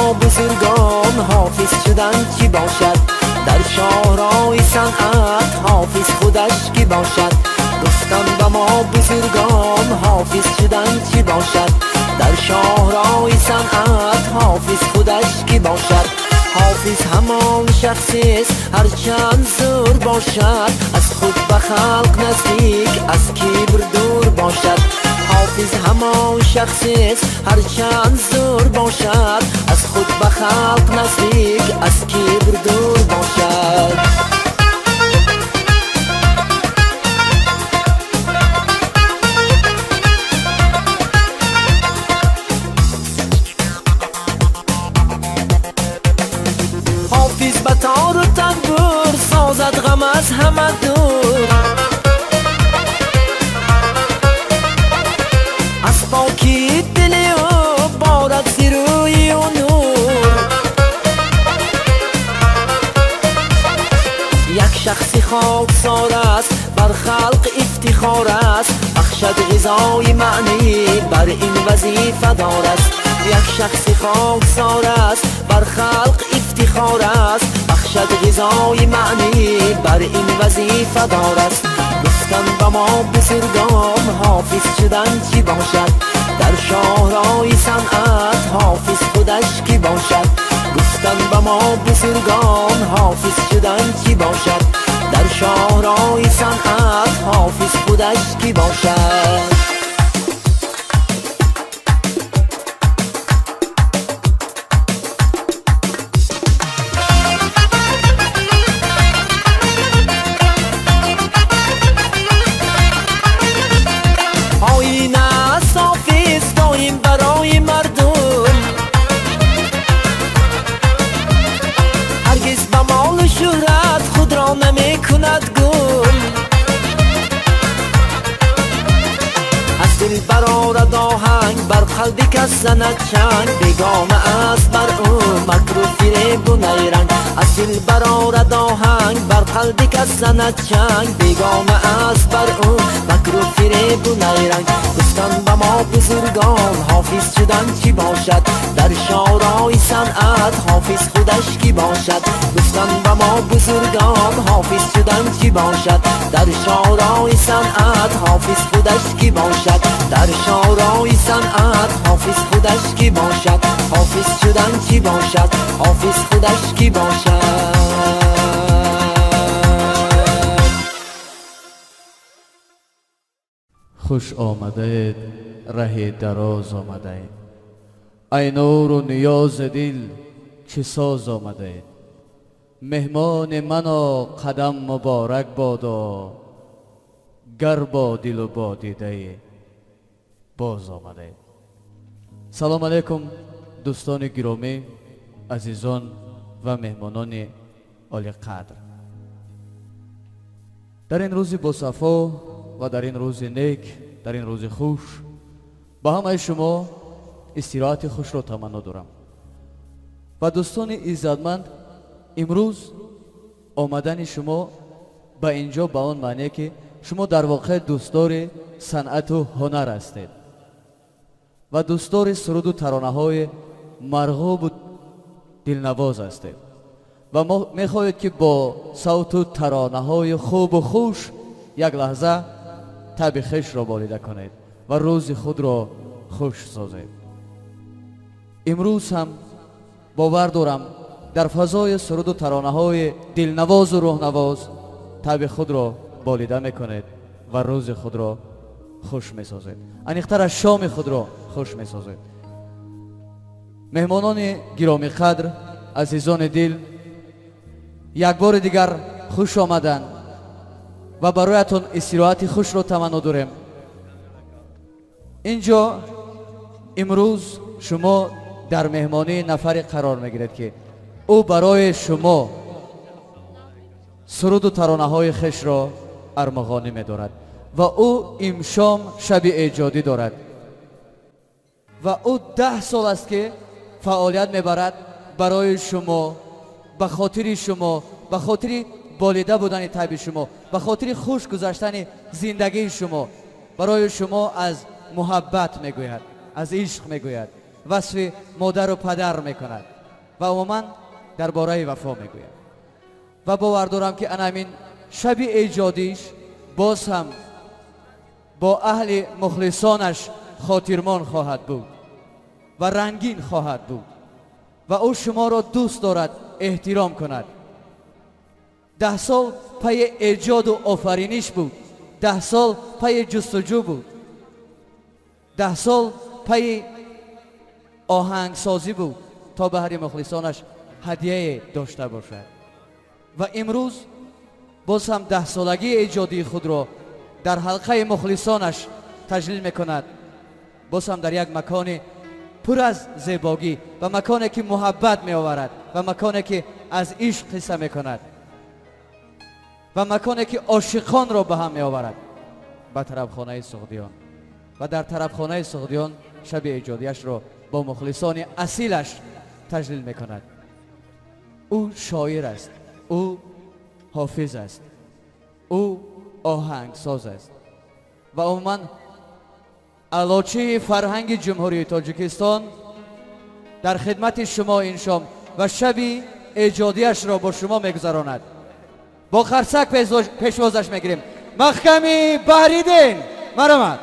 ما بزرگان حافظ شدن چی باشد، در شاهراه صنعت حافظ خودش کی باشد. گفتم به ما بزرگان حافظ شدن چی باشد، در شاهراه صنعت حافظ خودش کی باشد. حافظ همان شخصیست هرچند زور باشد، از خود به خلق نزدیک از کبر دور باشد. حافظ همان شخصیست هرچند زور باشد، از خود به خلق نزدیک از کبر دور باشد. حافظ به تار و تنبور سازد غم از همه دور، از پاکی دل او بارد ز روی او نور. یک شخص خاکسار است بر خلق افتخار است، بخشد غذای معنی بر این وظیفه دار است. یک شخص خاکسار است بر خلق افتخار است، بخشد غذای معنی بر این وظیفه دار است. گفتم به ما بزرگان حافظ شدن چی باشد، در شاهراه صنعت حافظ خودش کی باشد. گفتم به ما بزرگان حافظ شدن چی باشد، در شاهراه صنعت حافظ خودش کی باشد. بر قلبی کس زند چنگ، بیگانه است بر او مکر و فریب و نیرنگ. از دل برآرد آهنگ، بر قلبی کس زند چنگ، بیگانه است بر او مکر و فریب و نیرنگ. گفتن به ما بزرگان حافظ شدن چی باشد، در شاهراه صنعت حافظ خودش کی باشد. گفتن به ما بزرگان حافظ شدن چی باشد، در شاهراه صنعت حافظ خودش کی باشد. در شاهراه صنعت حافظ خودش کی باشد، حافظ شدن چی باشد، حافظ خودش کی باشد. خوش آمده ره دراز آمده، ای نور و نیاز دل چه ساز آمده. مهمان منا قدم مبارک بادا، گر با دل و با دیده باز آمده. سلام علیکم دوستان گرامی، عزیزان و مهمانان عالی قدر. در این روز باصفا و در این روز نیک، در این روز خوش، با همه شما استراحت خوش را تمنا دارم. و دوستان عزتمند، امروز آمدن شما به اینجا به آن معنی که شما در واقع دوستدار صنعت و هنر هستید و دوستدار سرود و ترانه های مرغوب و دلنواز هستید و ما میخواهید که با صوت و ترانه های خوب و خوش یک لحظه طبع خویش را بالیده کنید و روز خود را خوش سازید. امروز هم باور دارم در فضای سرود و ترانه های دلنواز و روحنواز طبع خود را بالیده میکنید و روز خود را خوش میسازید، انیقتر از شام خود را خوش میسازید. مهمانان گرامی قدر، عزیزان دل، یک بار دیگر خوش آمدن و برایتون استراحت خوش را تمنا داریم. اینجا امروز شما در مهمانی نفری قرار میگیرید که او برای شما سرود و ترانه های خویش را ارمغانی می‌دارد و او امشام شب ایجادی دارد و او 10 سال است که فعالیت میبرد برای شما، به خاطر شما، به خاطر بالیده بودن طبع شما، به خاطر خوش گذشتن زندگی شما. برای شما از محبت میگوید، از عشق میگوید، وصف مادر و پدر میکند. ва умуман дар бораи вафо мегӯяд. Ва бовар дорам, ки ана ҳамин шаби эҷодиш боз ҳам бо аҳли мухлисонаш хотирмон хоҳад буд ва рангин хоҳад буд ва ӯ шуморо дӯст дорад, эҳтиром кунад. 10 сол пайи эҷоду офариниш буд, 10 сол пайи ҷустуҷӯ буд, 10 сол пайи оҳангсозӣ буд то ба ҳари мухлисонаш ҳадияе дошта бошад. Ва имрӯз боз ҳам 10-солагии эҷодии худро дар ҳалқаи мухлисонаш таҷлил мекунад, боз ҳам дар як макони пур аз зебогӣ ва маконе ки муҳаббат меоварад ва маконе ки аз ишқ қисса мекунад ва маконе ки ошиқонро ба ҳам меоварад, ба тарабхонаи Суғдиён. Ва дар тарабхонаи Суғдиён шаби эҷодиашро бо мухлисони асилаш таҷлил мекунад. Ӯ шоир аст, ӯ ҳофиз аст, ӯ оҳангсоз аст ва умуман аълочии фарҳанги Ҷумҳурии Тоҷикистон дар хидмати шумо ин шом ва шаби эҷодиашро бо шумо мегузаронад. Бо қарсак пешвозаш мегирем. Маҳками Баҳриддин, марҳамат.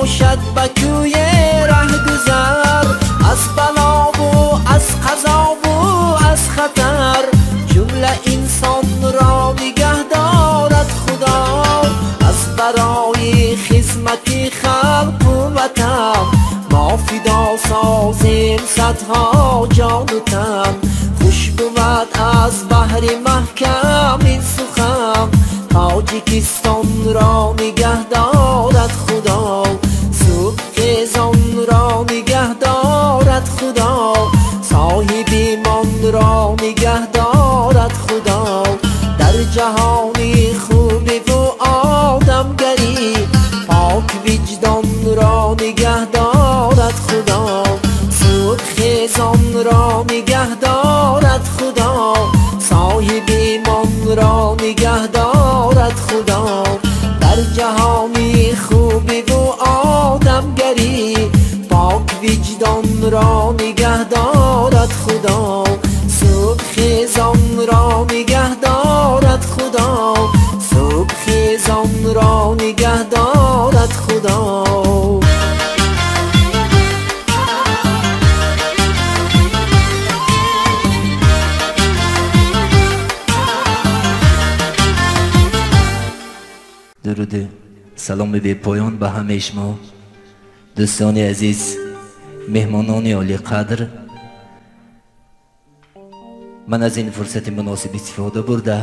باشد به کوی رهگذر، از بلا و از قضا ҳоҷатҳо ҷону тан. Хуш бувад аз баҳри маҳкам ин сухан. Тоҷикистонро нигаҳ дорад Худо, субҳхезонро нигаҳ дорад Худо, соҳибимонро нигаҳ дорад Худо. Дар ҷаҳони хубиву одамгарӣ пок виҷдонро нигаҳ дорад Худо, субҳхезонро нигаҳ дорад Худо, соҳибимонро нигаҳ дорад Худо. Дар ҷаҳони хубиву одамгарӣ пок виҷдонро нигаҳ дорад Худо, субҳхезонро нигаҳ дорад Худо, субҳхезонро нигаҳ дорад Худо. Дуруд, саломи бепоён ба ҳамаи шумо дӯстони азиз, меҳмонони олиқадр. Ман аз ин фурсати муносиб истифода бурда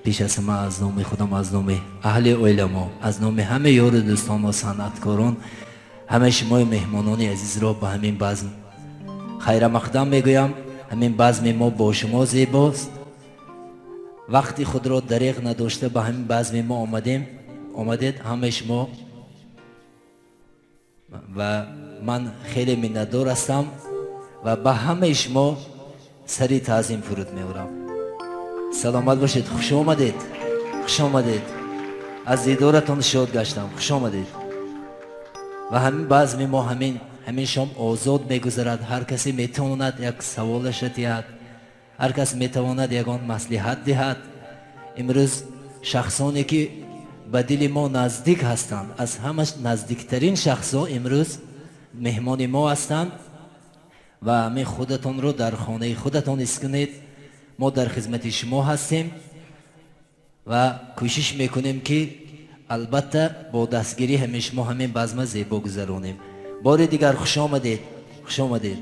пеш аз ҳама аз номи худам, аз номи аҳли оиламо, аз номи ҳамаи ёру дӯстон ва санъаткорон ҳамаи шумои меҳмонони азизро ба ҳамин базм хайрамақдам мегӯям. Ҳамин базми мо бо шумо зебост. Вақти худро дареғ надошта ба ҳамин базми мо омадед ҳамаи шумо ва ман хеле миннатдор ҳастам ва ба ҳамаи шумо сари таъзим фуруд меорам. Саломат бошед, хуш омадед, хуш омадед, аз дидоратон шод гаштам, хуш омадед. Ва ҳамин базми мо ҳамин шом озод мегузарад. Ҳар касе метавонад як саволаша диҳад, ҳар кас метавонад ягон маслиҳат диҳад. Имрӯз шахсоне ки ба дили мо наздик ҳастанд, аз ҳама наздиктарин шахсҳо имрӯз меҳмони мо ҳастанд ва ҳамин худатонро дар хонаи худатон ҳис кунед. Мо дар хизмати шумо ҳастем ва кӯшиш мекунем ки албатта бо дастгирии ҳамин шумо ҳамин базма зебо гузаронем. Бори дигар хуш омадед, хуш омадед.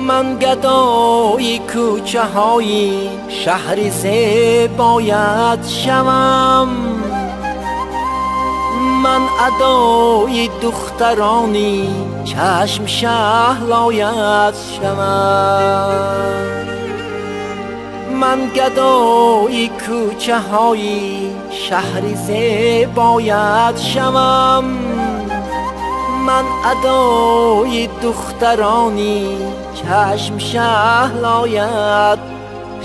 Ман гадои кӯчаҳои шаҳри зебоят шавам, ман адои духтарони чашм шаҳлоят шавам. Ман гадои кӯчаҳои шаҳри зебоят шавам, ман адои духтарони чашм шаҳлоят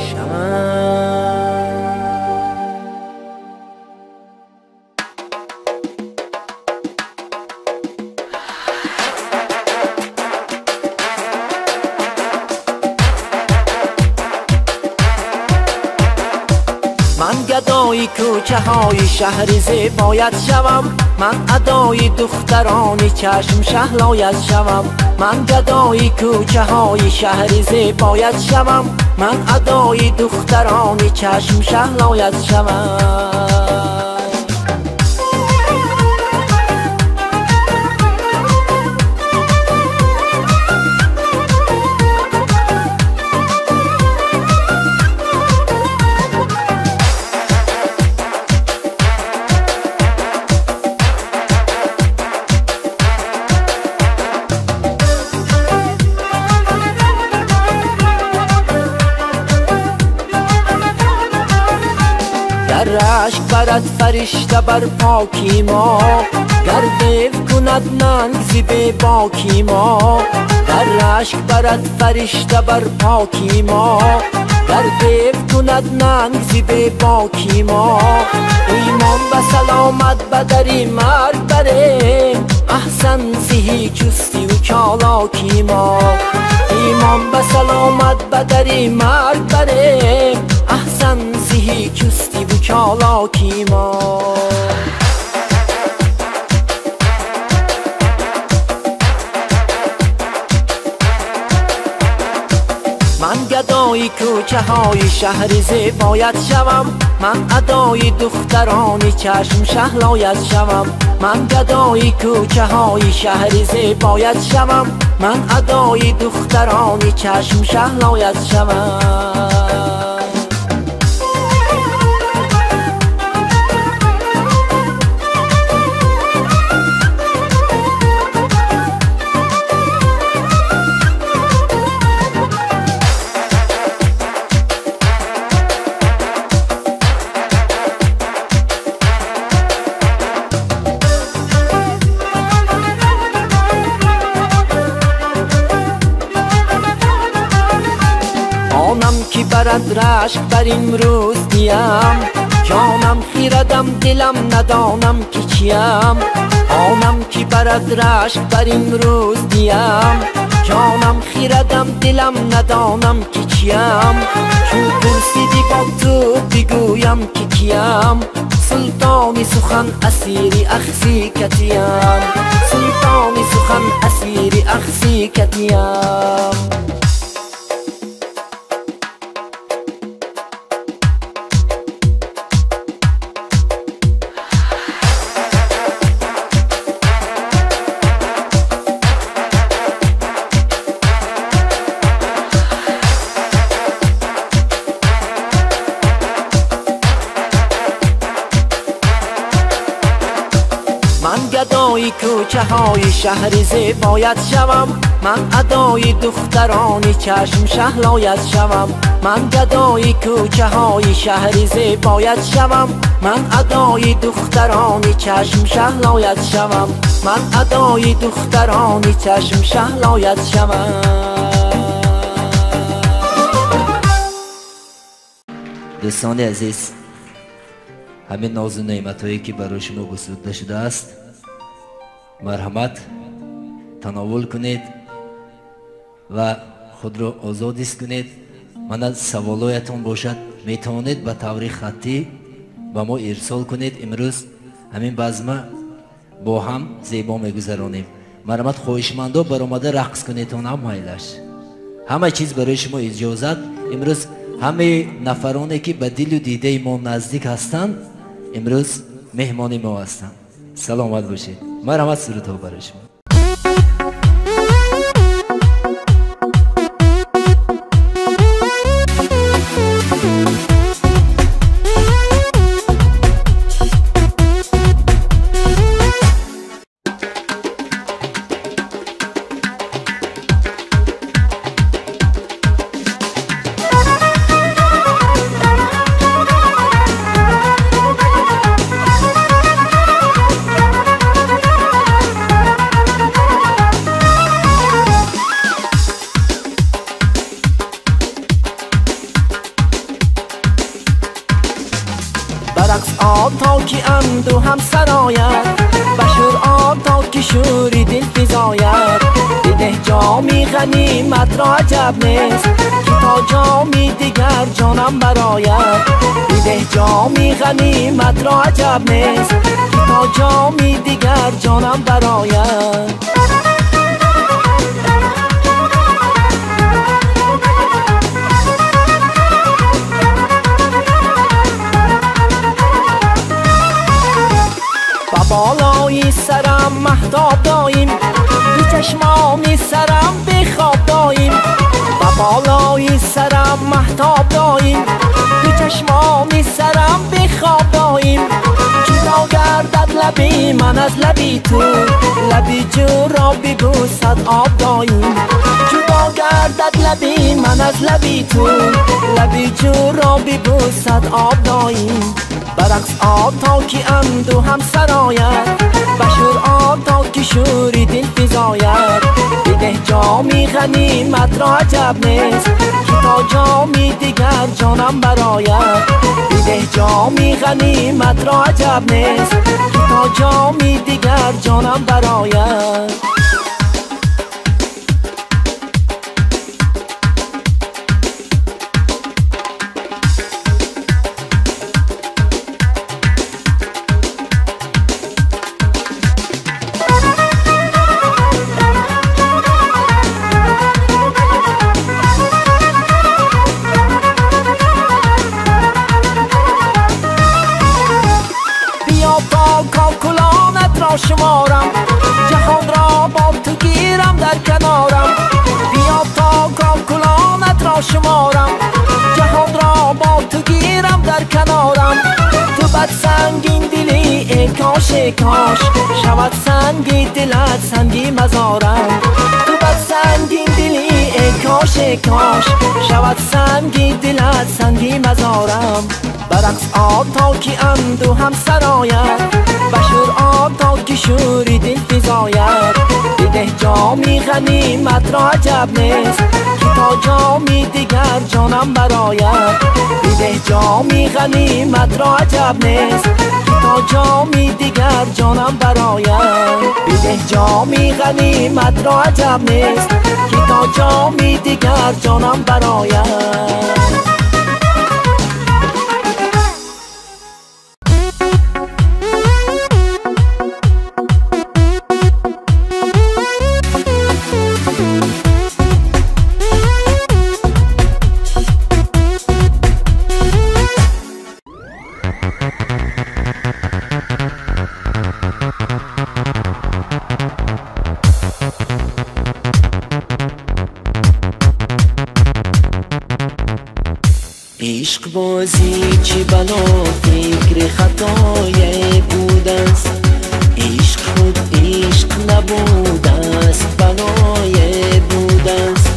шавам. Ман гадои кӯчаҳои шаҳри зебоят шавам, ман адои духтарони чашм шаҳлоят шавам. Ман гадои кӯчаҳои шаҳри зебоят шавам, ман адои духтарони чашм шаҳлоят шавам. Рашк барад фаришта бар поки мо, гар дев кунад нанг зи бебоки мо. Дар рашк барад фаришта бар поки мо, гар дев кунад нанг зи бебоки мо. Имон ба саломат ба дари марг барем, аҳсан зиҳи чустиву чолоки мо. Имон ба саломат ба дари марг барем, аҳсан зиҳи чустиву чолоки мо. кӯчаҳои шаҳри зебоят шавам, ман адои духтарони чашм шаҳлоят шавам, ман гадои кӯчаҳои шаҳри зебоят шавам, ман адои духтарони чашм шаҳлоят шавам. Барад рашк бар имрӯз диям, ҷонам хирадам дилам надонам ки чиям. Онам ки барад рашк бар имрӯз диям, ҷонам хирадам дилам надонам ки чиям. Чун пурсидӣ бо ту бигӯям ки киям, султони сухан асири ахзи катиям, султони сухан асири ахзи катиям. Гадои кӯчаҳои шаҳри зебоят шавам, ман адои духтарони чашм шаҳлоят шавам, ман гадои кӯчаҳои шаҳри зебоят шавам, ман адои духтарони чашм шаҳлоят шавам, ман адои духтарони чашм шаҳлоят шавам. Дӯстони азиз, ҳамин нозу неъматҳое ки барои шумо гусурда шудааст, марҳамат тановул кунед ва худро озод ҳис кунед. Мана саволоятон бошад, метавонед ба таври хаттӣ ба мо ирсол кунед. Имрӯз ҳамин базма бо ҳам зебо мегузаронем. Марҳамат, хоҳишмандо баромада рақс кунедтон, ҳам майлаш. Ҳама чиз барои шумо иҷозат. Имрӯз ҳамаи нафароне ки ба дилу дидаи мо наздик ҳастанд, имрӯз меҳмони мо ҳастанд. Саломат бошед. Марҳамат, сурудҳо барои шумо. برقص آ تا که اندو هم سراید، بشور آ تا که شوری دل فزاید. بده جامی غنیمت را عجب نیست که تا جامی دیگر جانم براید. بده جامی غنیمت را عجب نیست که تا جامی دیگر جانم براید. بالای سرم مهتاب دایم، دو چشمانی سرم بخواب دایم. با بالای سرم مهتاب دایم، دو چشمانی سرم بخواب دایم. جدا گردد لبی من از لبی تو، لبی جو را ببوسد آب دایم. جدا گردد لبی من از لبی تو، لبی جو را ببوسد آب دایم. برقص آ تا که اندو هم سراید، بشور آ تا که شوری دل فزاید. بده جامی غنیمت را عجب نیست که تا جامی دیگر جانم براید. بده جامی غنیمت را عجب نیست که تا جامی دیگر جانم براید. کاکلانت را شمارم، جهان را با تو گیرم در کنارم. بیا تا کاکلانت را شمارم، جهان را با تو گیرم در کنارم. تو بد سنگین دلی ای کاش ای کاش، شود سنگی دلت سنگی مزارم. تو بد سنگین دلی ای کاش ای کاش، شود سنگی دلت سنگی مزارم. برقص آ تا که اندو هم سراید، بشور آ تا که شوری دل فزاید. بده جامی غنیمت را عجب نیست، که تا جامی دیگر جانم براید. بده جامی غنیمت را عجب نیست، که تا جامی دیگر جانم براید. بده جامی غنیمت را عجب نیست، که تا جامی دیگر جانم براید. عشق بازی چی بلا فکر خطای بودست، عشق خود عشق نبودست بلای بودست.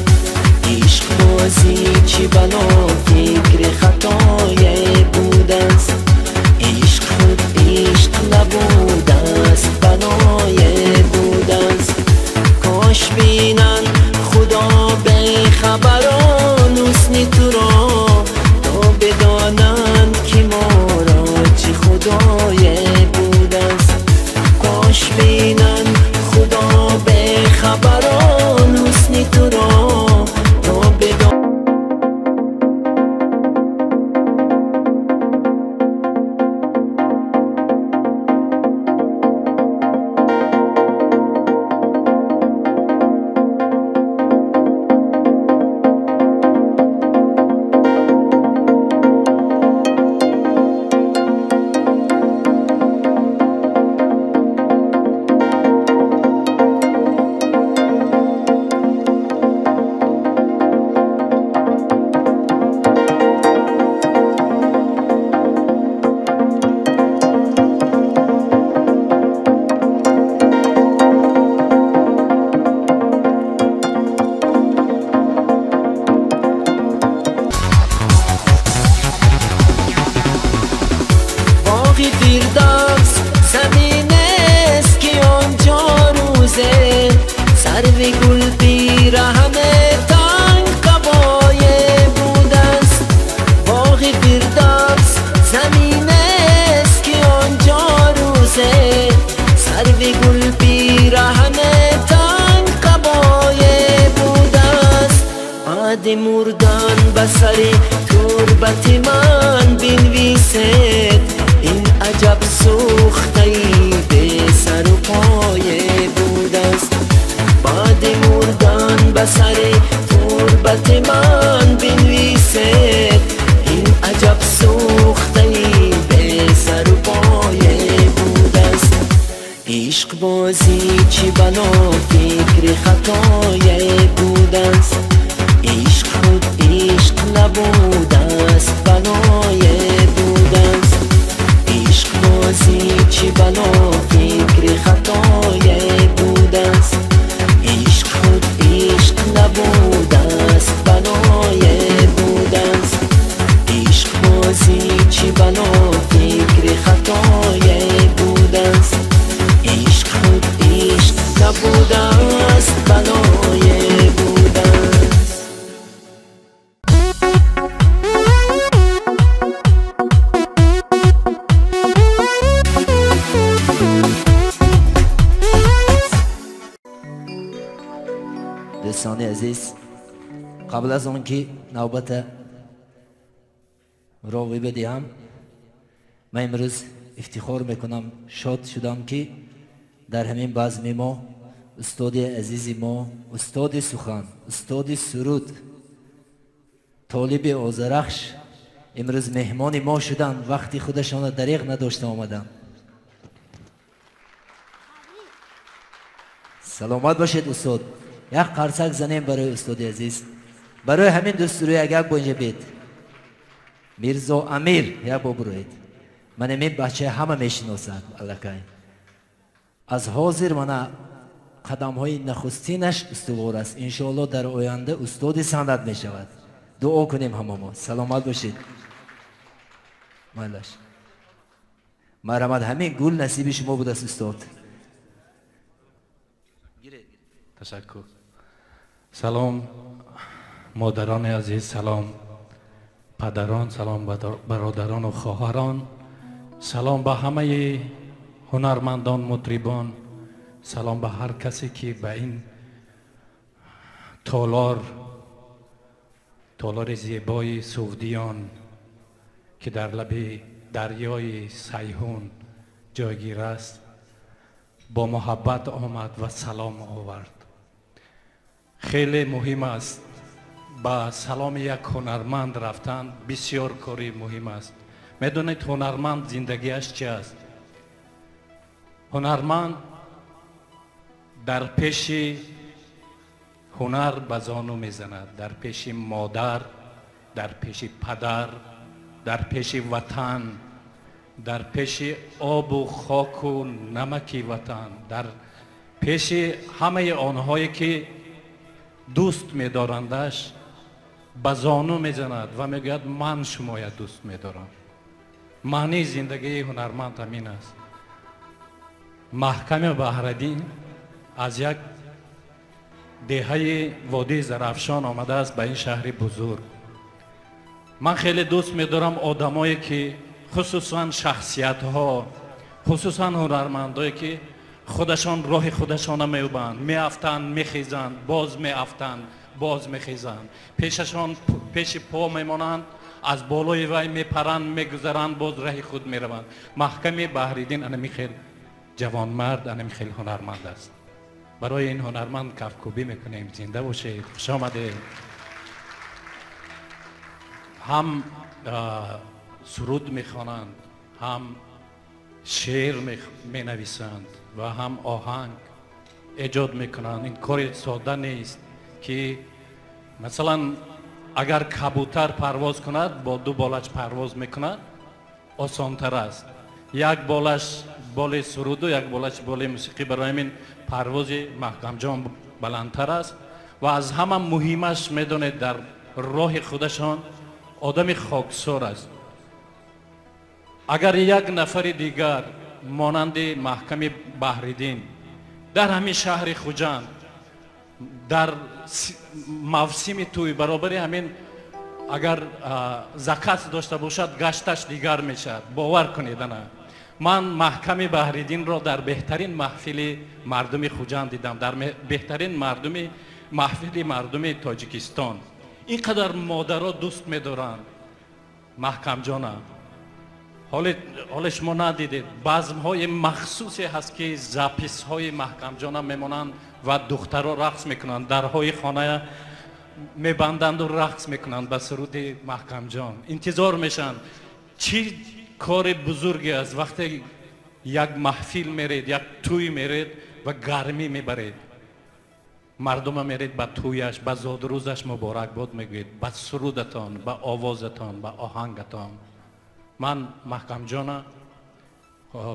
عشق بازی چی بلا فکر خطای بودست، عشق خود عشق نبودست بلای بودست. کاش بینن خدا به خبران حسن تو را، بدانند که ما را چه خدای بودست. کاش بینند خدا به خبران حسن تو را، تا بدانند. فردوس زمین است که آنجا روزه، سرو گل پیرهن تنگ قبای بودست. باغ فردوس زمین است که آنجا روزه، سرو گل پیرهن تنگ قبای بودست. بعد مردن به سر تربت من بنویسید، این عجب سوخته‌ای به سر و پای بودست. بعد مردن به سر تربت من بنویسید، این عجب سوخته‌ای به سر و پای بودست. عشق بازی چی بلا فکر خطای بودست، عشق خود عشق نبودست بلای بودست. عشق بازی چی بلا فکر خطای بودست، عشق خود عشق نبودست بلای بودست. عشق بازی چی بلا فکر خطای بودست، عشق خود عشق نبودست بلای بودست. دوستان عزیز، قبل از آنکه نوبت راوی بدهم، من امروز افتخار میکنم، شاد شدم که در همین بزم ما استاد عزیز ما، استاد سخن، استاد سرود، طالب آذرخش امروز مهمان ما شدن. وقتی خودشان را دریغ نداشته آمدن. Саломат бошед устод. Як қарсак занем барои устоди азиз. Барои ҳамин дӯстурӯ як бо инҷа бед. Мирзо Амир як бо буроед. Ман ин бача ҳама мешиносад аллакай. Аз ҳозир мана қадамҳои нахустинаш устувор аст. Иншоалло дар оянда устоди санъат мешавад. Дуо кунем ҳамамо. Саломат бошед. Майлаш. Марҳамат, ҳамин гул насиби шумо будааст устод. Ташаккур. Салом модарони азиз, салом падарон, салом бародарон ва хоҳарон, салом ба ҳамаи ҳунармандон, мутрибон, салом ба ҳар касе ки ба ин толор, толори зебои Суғдиён ки дар лаби дарёи Сайҳун ҷойгир аст, бо муҳаббат омад ва салом овард. Хеле муҳим аст ба саломи як ҳунарманд рафтан, бисёр кори муҳим аст. Медонед ҳунарманд зиндагиаш чи аст? Ҳунарманд дар пеши ҳунар ба зону мезанад, дар пеши модар, дар пеши падар, дар пеши ватан, дар пеши обу хоку намаки ватан, дар пеши ҳамаи онҳое ки дӯст медорандаш ба зону мезанад ва мегӯяд ман шумоя дӯст медорам. Маънии зиндагии ҳунарманд ҳамин аст. Маҳками Баҳриддин аз як деҳаи водии Зарафшон омадааст ба ин шаҳри бузург. Ман хеле дӯст медорам одамое ки хусусан шахсиятҳо, хусусан ҳунармандое ки худашон роҳи худашона меёбанд, меафтанд, мехезанд, боз меафтанд, боз мехезанд, пешашон пеши по мемонанд, аз болои вай мепаранд, мегузаранд, боз раҳи худ мераванд. Маҳками Баҳриддин анами хел ҷавонмард, анами хел ҳунарманд аст. Барои ин ҳунарманд кафкӯбӣ мекунем. Зинда бошед, хуш омадед. Ҳам суруд мехонанд, ҳам шеър менависанд ва ҳам оҳанг эҷод мекунанд. Ин кори сода нест ки масалан агар кабутар парвоз кунад, бо ду болаш парвоз мекунад, осонтар аст. Як болаш боли суруду, як болаш боли мусиқӣ. Барои ҳамин парвози Маҳкамҷон баландтар аст ва аз ҳама муҳимаш медонед дар роҳи худашон одами хоксор аст. Агар як нафари дигар монанди Маҳками Баҳриддин дар ҳамин шаҳри Хуҷанд дар мавсими тӯй баробари ҳамин агар заказ дошта бошад, гашташ дигар мешавад. Бовар кунед, ана ман Маҳками Баҳриддинро дар беҳтарин маҳфили мардуми Хуҷанд дидам, дар беҳтарин маҳфили мардуми Тоҷикистон. Ин қадар модаро дӯст медоранд Маҳкамҷона. ҳоле шумо надидед, базмҳои махсусе ҳаст ки записҳои Маҳкамҷона мемонанд ва духтаро рақс мекунанд, дарҳои хона мебанданду рақс мекунанд ба суруди Маҳкамҷон. Интизор мешаванд. Чӣ кори бузурге аст вақте як маҳфил меред, як тӯй меред ва гармӣ мебаред, мардума меред ба тӯяш, ба зодрӯзаш муборакбод мегӯед, ба сурудатон, ба овозатон, ба оҳангатон. Ман Маҳкамҷона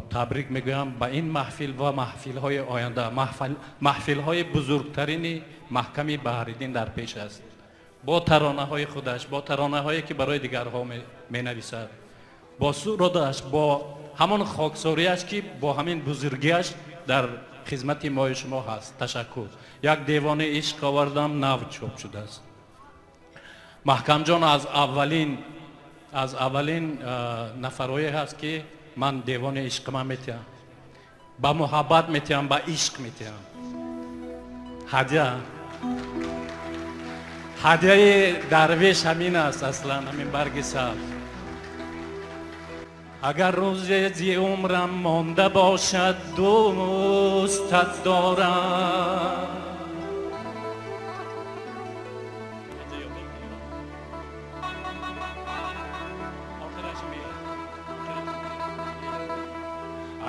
табрик мегӯям ба ин маҳфил ва маҳфилҳои оянда. Маҳфилҳои бузургтарини Маҳками Баҳриддин дар пеш аст, бо таронаҳои худаш, бо таронаҳое ки барои дигарҳо менависад, бо сурудаш, бо ҳамон хоксориаш ки бо ҳамин бузургиаш дар хизмати мои шумо ҳаст. Ташаккур. Як девони ишқ овардам, нав чоп шудааст. Маҳкамҷон аз аввалин нафарое ҳаст ки ман девони ишқма метиҳам, ба муҳаббат метиҳам, ба ишқ метиҳам. Ҳадя, ҳадяи дарвеш ҳамин аст, аслан ҳамин барги сабз. Агар рӯзе зи умрам монда бошад, дӯстат дорам.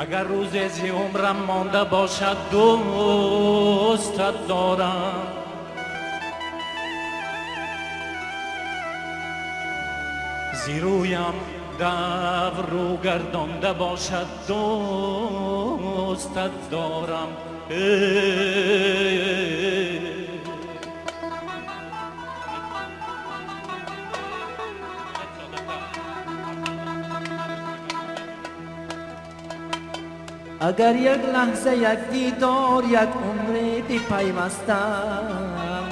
Агар рӯзе зи умрам монда бошад дӯстат дорам. Зи рӯям давр рӯ гардонда бошад дӯстат дорам. Агар як лаҳза як дидор як умре бипайвастам,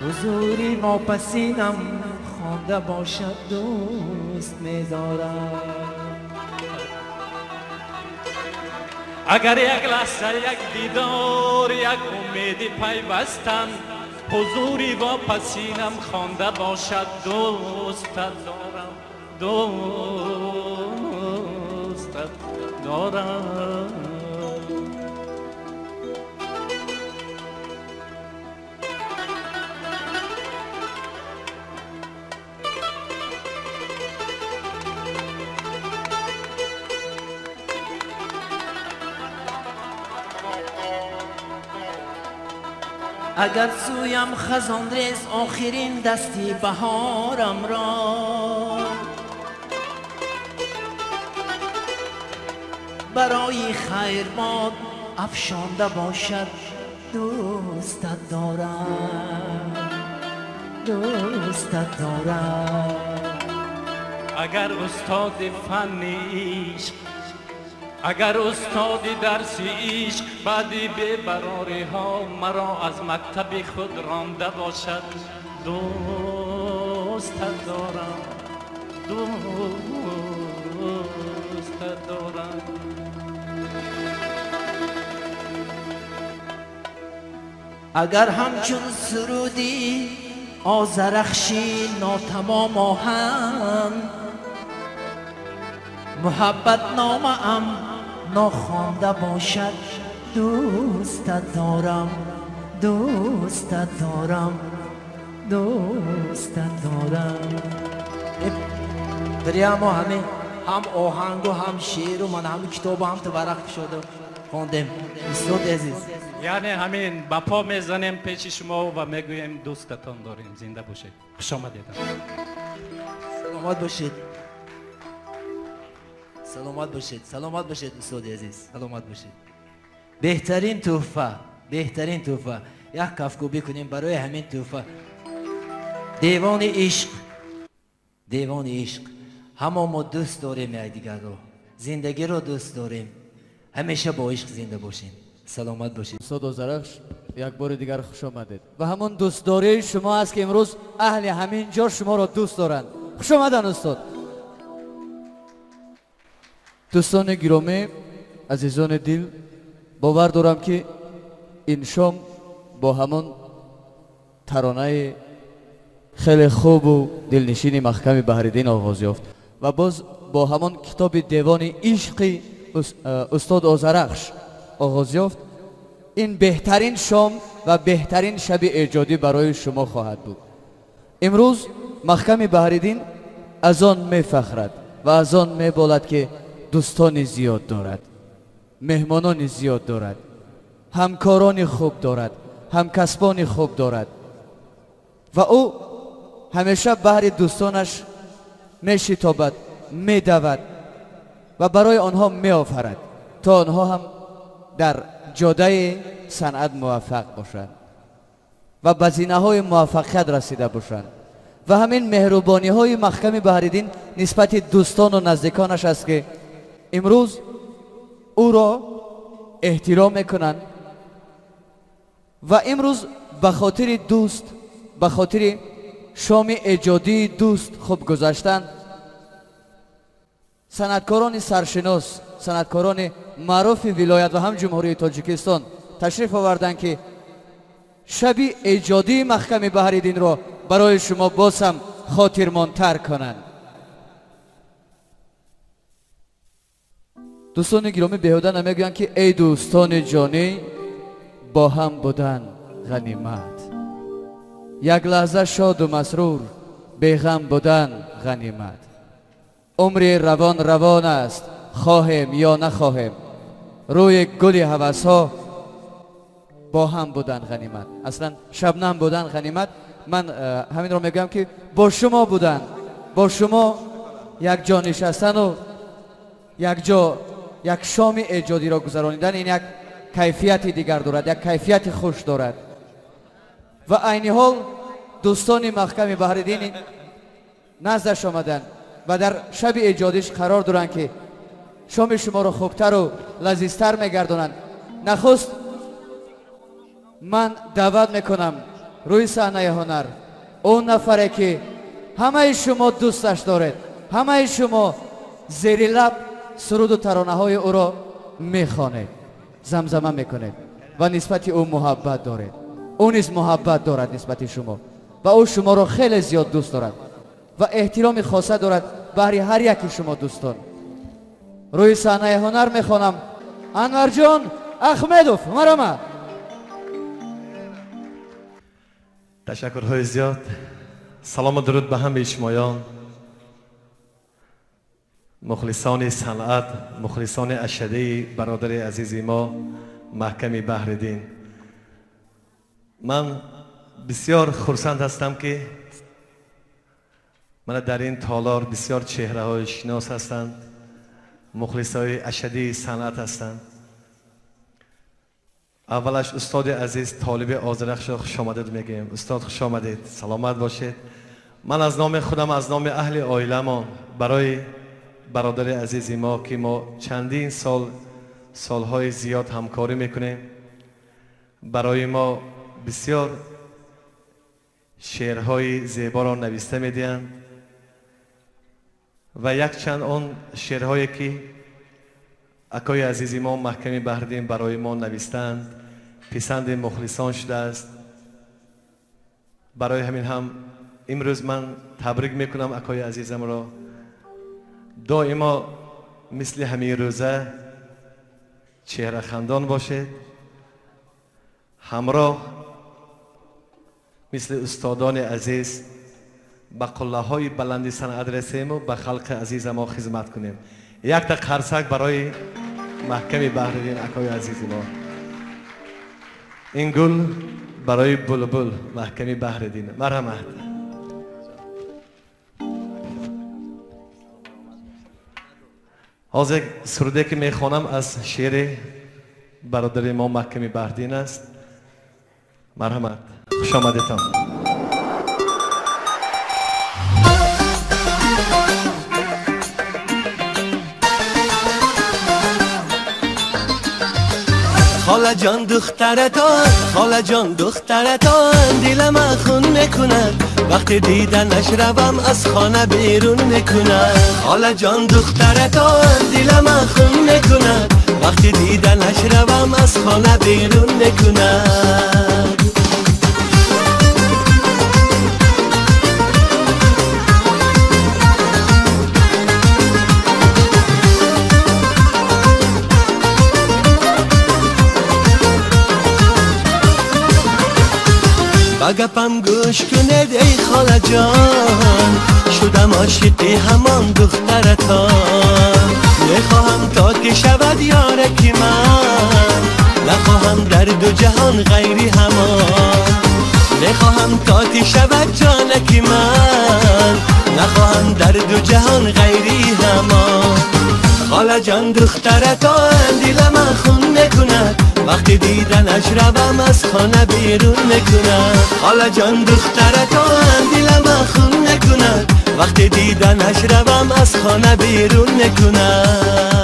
ҳузури вопасинам хонда бошад дӯст медорам. Агар як лаҳза як дидор як умеди пайвастан, ҳузури вопасинам хонда бошад дӯстат дорам, дӯстат дорам. Агар сӯям хазон рез охирин дасти баҳорам ро, барои хайрбод афшонда бошад дӯстат дорам, дӯстат дорам. Агар устоди фанни ишқ, агар устоди дарси ишқ баъди бебарориҳо маро аз мактаби худ ронда бошад дӯстат дорам, дӯстат дорам. Агар ҳамчун суруди Озарахши нотамом оҳанг, муҳаббатномаам нохонда бошад дӯстат дорам, дӯстат дорам, дӯстат дорам. Прямо ҳамин ҳам оҳангу ҳам шеъру ман ҳам китобу ҳам варақ кушоду хондем. Устоди азиз, яъне ҳамин ба по мезанем пеши шумо ва мегӯем дӯстатон дорем, зинда бошед. Хуш омадед. Саломат бошед, саломат бошед, саломат бошед устоди азиз, саломат бошед. Беҳтарин тӯҳфа, беҳтарин тӯҳфа. Як кафкӯбӣ кунем барои ҳамин тӯҳфа. Девони ишқ, девони ишқ. Ҳамо мо дӯст дорем якдигарро, зиндагиро дӯст дорем. Ҳамеша бо ишқ зинда бошем. Саломат бошед. Устод Озарахш, як бори дигар хуш омадед. Ва ҳамон дӯстдории шумо аст ки имрӯз аҳли ҳамин ҷо шуморо дӯст доранд. Хуш омадан устод. Дӯстони гиромӣ, азизони дил, бовар дорам ки ин шом бо ҳамон таронаи хеле хубу дилнишини Маҳками Баҳриддин оғоз ёфт ва боз бо ҳамон китоби девони ишқи устод Озарахш оғоз ёфт. Ин беҳтарин шом ва беҳтарин шаби эҷодӣ барои шумо хоҳад буд. Имрӯз Маҳками Баҳриддин аз он мефахрад ва аз он меболад ки дӯстони зиёд дорад, меҳмонони зиёд дорад, ҳамкорони хуб дорад, ҳамкасбони хуб дорад ва ӯ ҳамеша баҳри дӯстонаш мешитобад, медавад ва барои онҳо меофарад то онҳо ҳам дар ҷодаи санъат муваффақ бошанд ва ба зинаҳои муваффақият расида бошанд. Ва ҳамин меҳрубониҳои Маҳками Баҳриддин нисбати дӯстону наздиконаш аст ки имрӯз ӯро эҳтиром мекунанд ва имрӯз ба хотири дӯст, ба хотири шоми эҷодии дӯст хуб гузаштан, санъаткорони саршинос, санъаткорони маъруфи вилоят ва ҳам ҷумҳурии Тоҷикистон ташриф оварданд ки шаби эҷодии Маҳками Баҳриддинро барои шумо боз ҳам хотирмонтар кунанд. Дӯстони гиромӣ, беҳуда намегӯянд ки эй дӯстони ҷонӣ, бо ҳам будан ғанимат, як лаҳза шоду масрур, беғам будан ғанимат. Умри равон равон аст, хоҳем ё нахоҳем, рӯи гули ҳавасҳо бо ҳам будан ғанимат. Аслан шабнам будан ғанимат. Ман ҳаминро мегӯям ки бо шумо будан, бо шумо якҷо нишастану якҷо як шоми эҷодиро гузаронидан ин як кайфияти дигар дорад, як кайфияти хуш дорад. Ва айни ҳол дӯстони Маҳками Баҳриддин наздаш омаданд ва дар шаби эҷодиш қарор доранд ки шоми шуморо хубтару лазизтар мегардонанд. Нахуст ман даъват мекунам рӯи саҳнаи ҳунар он нафаре ки ҳамаи шумо дӯсташ доред, ҳамаи шумо зери лаб суруду таронаҳои ӯро мехонед, замзама мекунед ва нисбати ӯ муҳаббат доред. Ӯ низ муҳаббат дорад нисбати шумо ва ӯ шуморо хеле зиёд дӯст дорад ва эҳтироми хоса дорад баҳри ҳар яки шумо дӯстон. Рӯи саҳнаи ҳунар мехонам Анварҷон Ахмедов. Марама. Ташаккурҳои зиёд. Салому дуруд ба ҳамаи шумоён, мухлисони санъат, мухлисони ашадии бародари азизи мо Маҳками Баҳриддин. Ман бисёр хурсанд ҳастам ки мана дар ин толор бисёр чеҳраҳои шинос ҳастанд, мухлисои ашадии санъат ҳастанд. Аввалаш устоди азиз Толиби Озарахшро хуш омадед мегӯем. Устод хуш омадед, саломат бошед. Ман аз номи худам, аз номи аҳли оиламон барои бародари азизи мо ки мо чандин сол, солҳои зиёд ҳамкорӣ мекунем, барои мо бисёр шеърҳои зеборо нависта медиҳанд ва якчанд он шеърҳое ки акои азизи мо Маҳками Баҳриддин барои мо навистаанд писанди мухлисон шудааст. Барои ҳамин ҳам имрӯз ман табрик мекунам акои азизамро. Доимо мисли ҳамин рӯза чеҳрахандон бошед, ҳамроҳ мисли устодони азиз ба қуллаҳои баланди санъат расему ба халқи азиза мо хизмат кунем. Якта қарсак барои Маҳками Баҳриддин акои азизи мо. Ин гул барои булбул Маҳками Баҳриддин. Марҳамат. Ҳозир суруде ки мехонам аз шеъри бародари мо Маҳками Баҳриддин аст. Марҳамат, хуш омадетон. خاله جان دخترتان، خاله جان دخترتان دلم خون میکند، وقتی دیدنش روم از خانه بیرون میکند. خاله جان دخترتان دلم خون میکند، وقتی دیدنش روم از خانه بیرون میکند. با گپم گوش کنید ای خاله جان، شدم عاشقی همان دخترتان. میخواهم تا که شود یارکی من، نخواهم در دو جهان غیری همان. میخواهم تا که شود جانکی من، نخواهم در دو جهان غیری همان. خاله جان دخترتان دلم خون میکند، وقتی دیدنش روم از خانه بیرون میکند. خاله جان دخترتان دلم خون میکند، وقتی دیدنش روم از خانه بیرون میکند.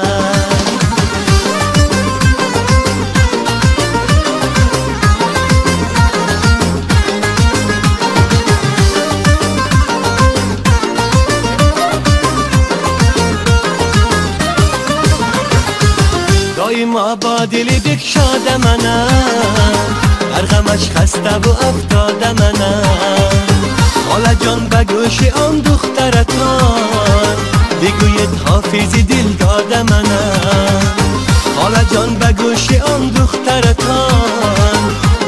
دایما با دل بکشاده منم، در غمش خسته و افتاده منم. خاله جان به گوش آن دخترتان بگوید حافظ دل داده منم. خاله جان به گوش آن دخترتان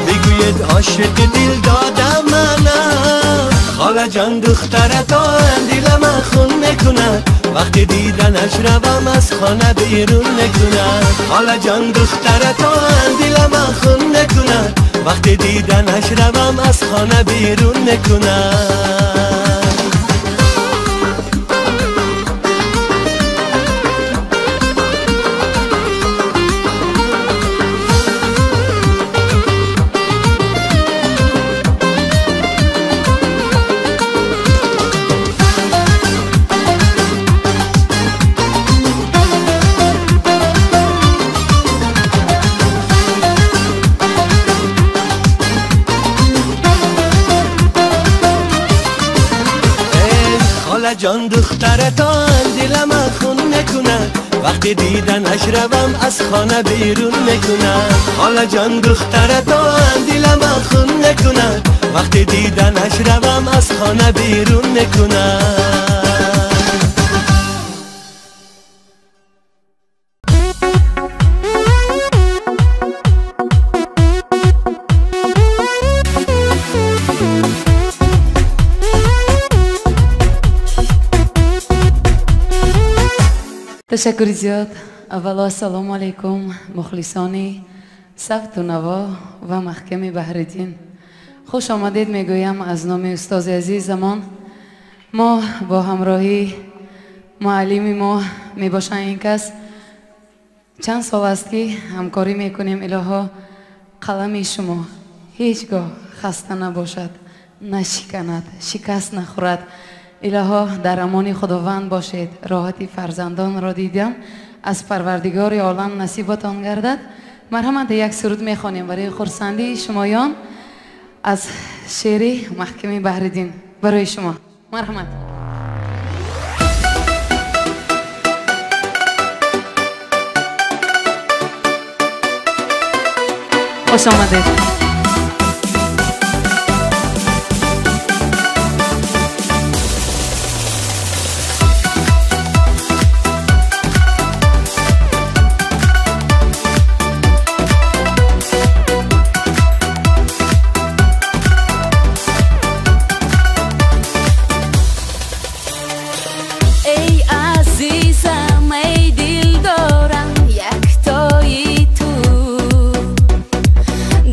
بگوید عاشق دل داده منم. خاله جان دخترتان دلم خون میکند، وقتی دیدنش روم از خانه بیرون نکند. خاله جان دخترتان دلم خون نکند، وقتی دیدنش روم از خانه بیرون نکند. جان دخترتان دلم خون نکند، وقتی دیدنش روم از خانه بیرون نکند. خاله جان دخترتان دلم خون نکند، وقتی دیدنش روم از خانه بیرون نکند. تشکر زیاد. اولا سلام علیکم مخلصانی صوت و نوا و محکم بحرالدین. خوش آمدید میگویم از نام استاد عزیز زمان. ما با همراهی معلم ما میباشن این کس چند سال است که همکاری میکنیم. الها قلم شما هیچگاه خسته نباشد، نشکند، شکست نخورد. الها در امان خداوند باشید. راحتی فرزندان را دیدم از پروردگار عالم نصیبتان گردد. مرحمت یک سرود میخوانیم برای خرسندی شمایان از شعر محکم بحرالدین برای شما. مرحمت. خوش آمدید.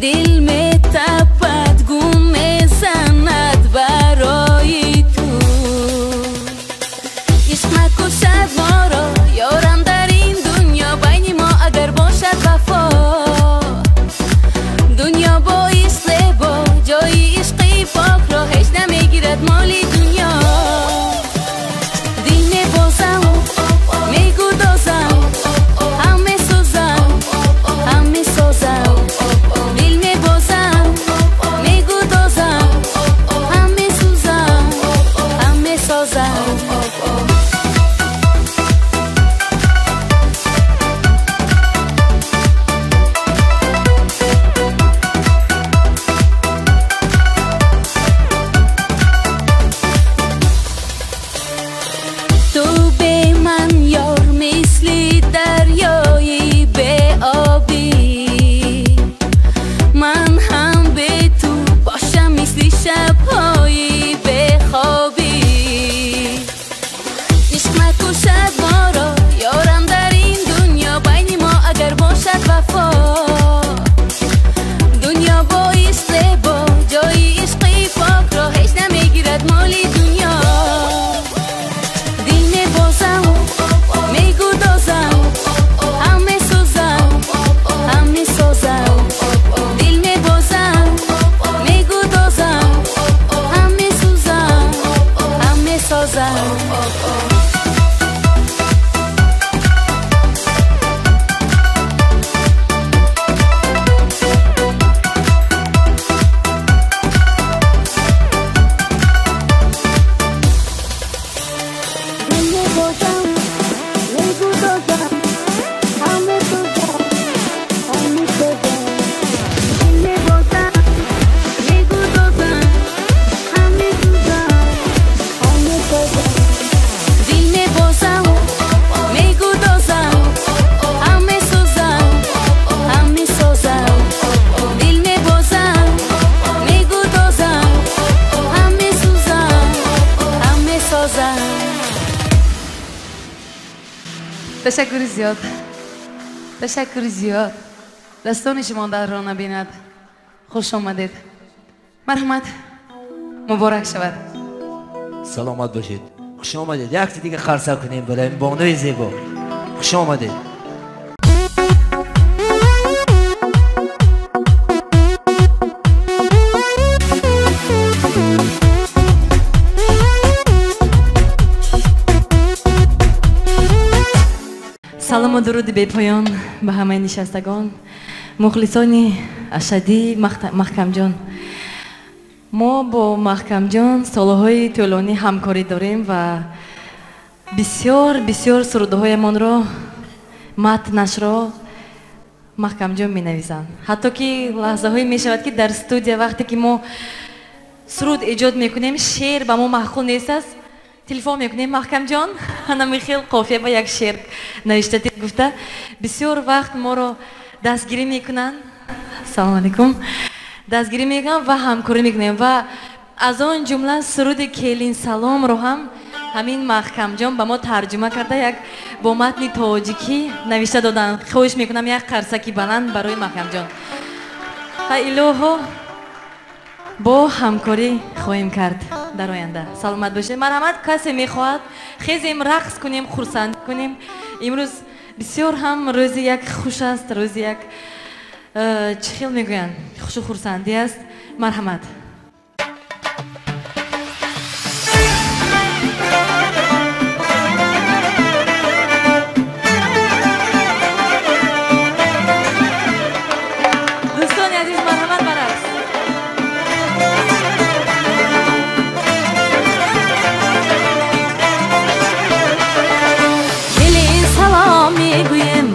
دل Ташаккури зиёд, ташаккури зиёд. Дастони шумо дарро набинад. Хуш омадед. Марҳамат, муборак шавад. Саломат бошед. Хуш омадед. Якти дига қарсак кунем барои бонуи зебо. Хуш омадед. Салому дуруди бепоён ба ҳамаи нишастагон, мухлисони ашадии Маҳкамҷон. Мо бо Маҳкамҷон солҳои тӯлонӣ ҳамкорӣ дорем ва бисёр бисёр сурудҳоямонро, матнашро Маҳкамҷон менависанд. Ҳатто ки лаҳзаҳое мешавад, ки дар студия вақте ки мо суруд эҷод мекунем, шеър ба мо маъқул нест аст, телефон мекунем: Маҳкамҷон, ана хел қофия ба як шеър навишта гуфта, бисёр вақт моро дастгирӣ мекунанд. Салому алайкум. Дастгирӣ мекунанд ва ҳамкорӣ мекунем ва аз он ҷумла суруди Келин саломро ҳам ҳамин Маҳкамҷон ба мо тарҷума карда, як бо матни тоҷикӣ навишта доданд. Хоҳиш мекунам, як қарсаки баланд барои Маҳкамҷон. Ва илоҳо бо ҳамкорӣ хоҳем кард дар оянда. Саломат бошед. Марҳамат, касе мехоҳад хезем, рақс кунем, хурсанд кунем. Имрӯз бисёр ҳам рӯзи як хуш аст, рӯзи як чӣ хел мегӯянд, хушу хурсандӣ аст. Марҳамат. Дӯстони азиз, марҳамат ба рақс. Келин салом мегӯем,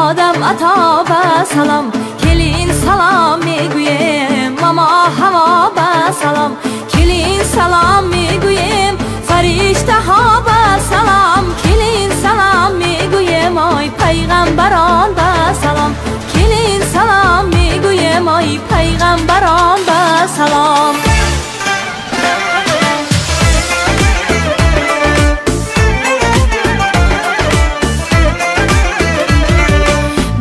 одам ато ба салом. Келин салом мегӯем, мама ҳаво ба салом. Келин салом мегӯем, фариштаҳо ба салом. Келин салом мегӯем, ой пайғамбарон ба салом. Келин салом мегӯем, ой пайғамбарон ба салом.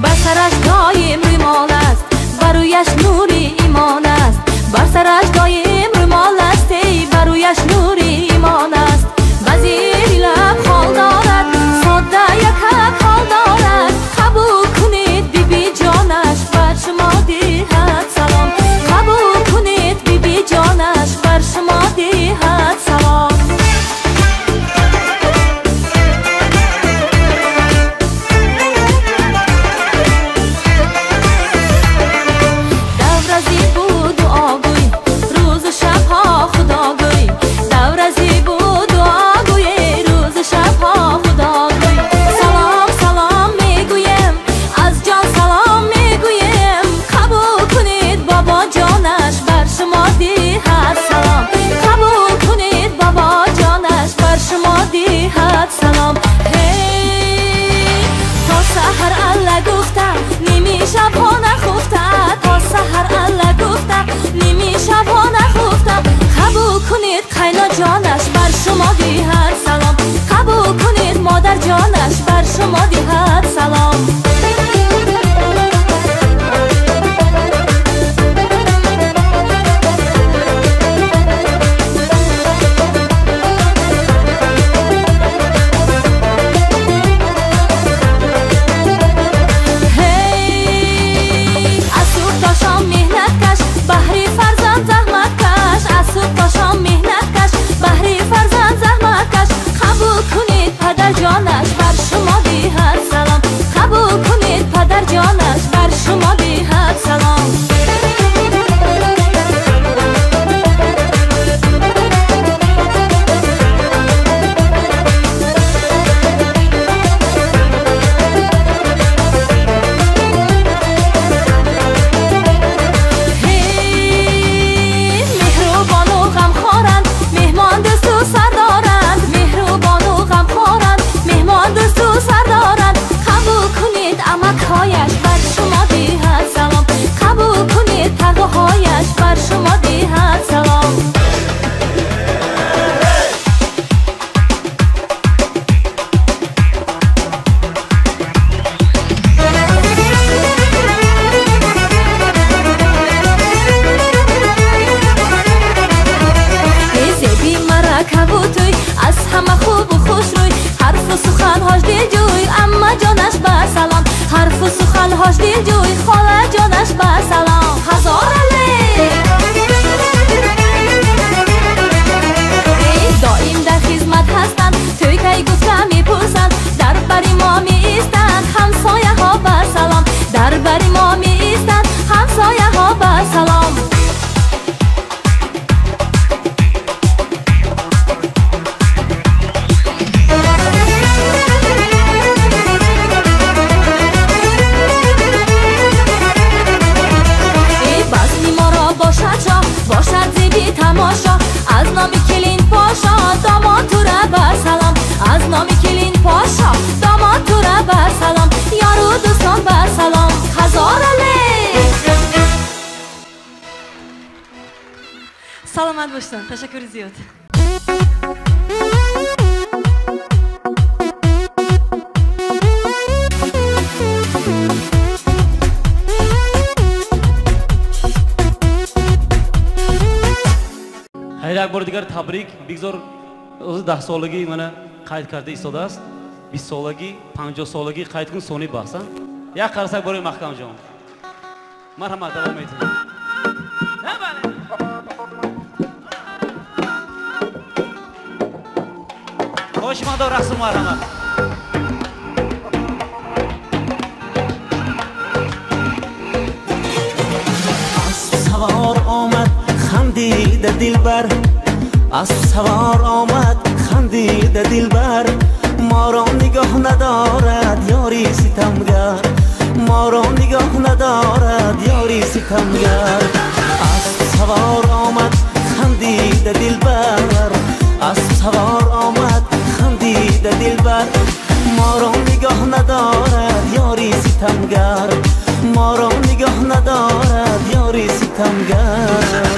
Бар сараш доим румол аст, бар рӯяш нури имон аст. Бар сараш доим румол аст, эй бар рӯяш нури имон аст. Ба зери лаб хол дорад, содда якак ҳол дорад. Қабул кунед биби ҷонаш, бар шумо диҳад салом. Қабул кунед биби ҷонаш, Хош дилҷӯй хола ҷонаш ба салом. Ҳазор алей. Доим дар хизмат ҳастанд, тӯй кай гуфта мепурсанд, дар бари мо меистанд ҳамсояҳо ба салом, дар бари мо меистанд ҳамсояҳо ба салом. Базми моро бошад шоҳ, бошад зеби тамошо, аз номи келин пошо домод тура ба салом, аз номи келин пошо домод тура ба салом, ёру дӯстон ба салом. Ҳазор алей. Саломат бошед, ташаккури зиёд. Хайр, як бори дигар табрик. Бигзор ӯзи 10 солагӣ мана қайд карда истодааст, 20 солагӣ, 50 солагӣ қайд кун, сони баҳс. Як қарсак барои Маҳкамҷон. Марҳамат, давом метиҳем. Хоҳишмандо рақсу марҳамат. Асп савор омад, хандида дилбар, асп савор омад, хандида дилбар, моро нигоҳ надорад ёри ситамгар, моро нигоҳ надорад ёри ситамгар. Асп савор омад, хандида дилбар, асп савор омад, хандида дилбар, моро нигоҳ надорад ёри ситамгар, моро нигоҳ надорад ёри ситамгар.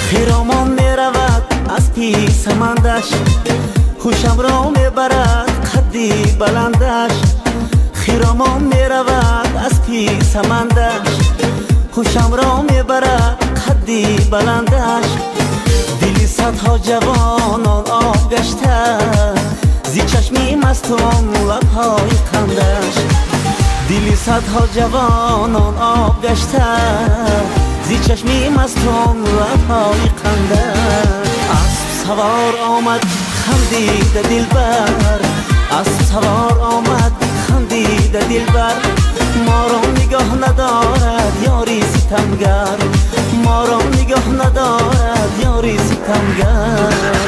Хиромон меравад аз писамандаш, хушамро мебарад қадди баландаш. Хиромон меравад аз писамандаш, хушамро мебарад қадди баландаш. Дили садҳо ҷавонон об гашта, зи чашми мастон лабҳои қандаш. Дили садҳо ҷавонон об гашта, зи чашми мастон лабҳои қандаш. Асп савор омад, хандида дилбар, асп савор омад, хандида дилбар, моро нигоҳ надорад ёри ситамгар, моро нигоҳ надорад ёри ситамгар.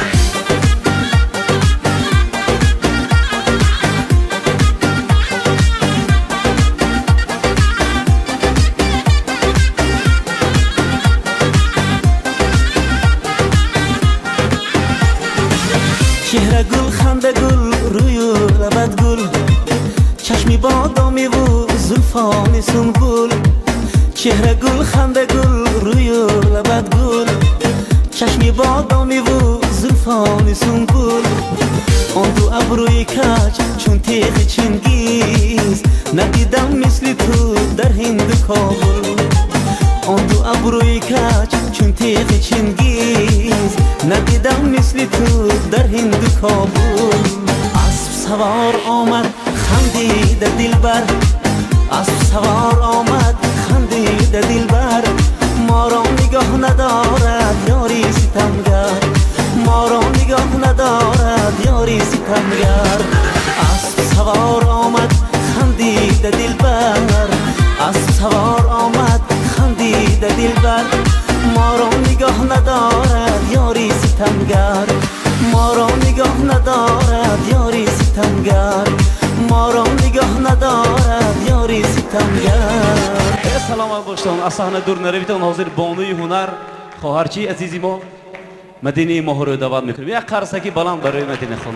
Чеҳра гул, ханда гул, рӯю лабат гул, чашми бодомиву зулфони сунбул. Чеҳра гул, ханда гул, рӯю лабат гул, чашми бодомиву зулфони сунбул. Он ду абрӯи каҷ чун теғи Чингиз, надидам мисли ту дар Ҳинду Кобул. Он ду абрӯи каҷ чун теғи Чингиз, надидам мисли ту дар Ҳинду Кобул. Асп савор омад, хандида дилбар, асп савор омад, хандида дилбар, моро нигоҳ надорад ёри ситамгар, моро нигоҳ надорад ёри ситамгар. Асп савор омад, хандида дилбар, асп савор омад, хандида дилбар, моро нигоҳ надорад ёри ситамгар, моро нигоҳ надорад ёри ситамгар, моро нигоҳ надорад ёри ситамгар. Саломат бошед, аз саҳна дур наравед. Ҳозир бонуи ҳунар, хоҳарчии азизи мо Мадинаи моҳро даъват мекунем. Як қарсаки баланд барои Мадина хон.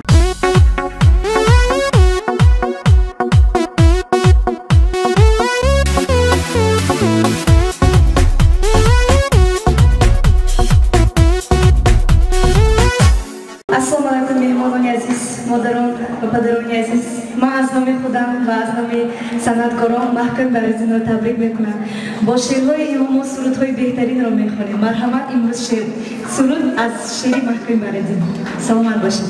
Ассалому алайкум, меҳмонони азиз, модарон ва падарони азиз. Ман аз номи худам ва аз номи санъаткорон Маҳкам Баҳриддинро табрик мекунам. Бо шеърҳои ӯ мо сурудҳои беҳтаринро мехонем. Марҳамат, имрӯз шеър суруд аз шеъри Маҳкам Баҳриддин. Саломат бошед.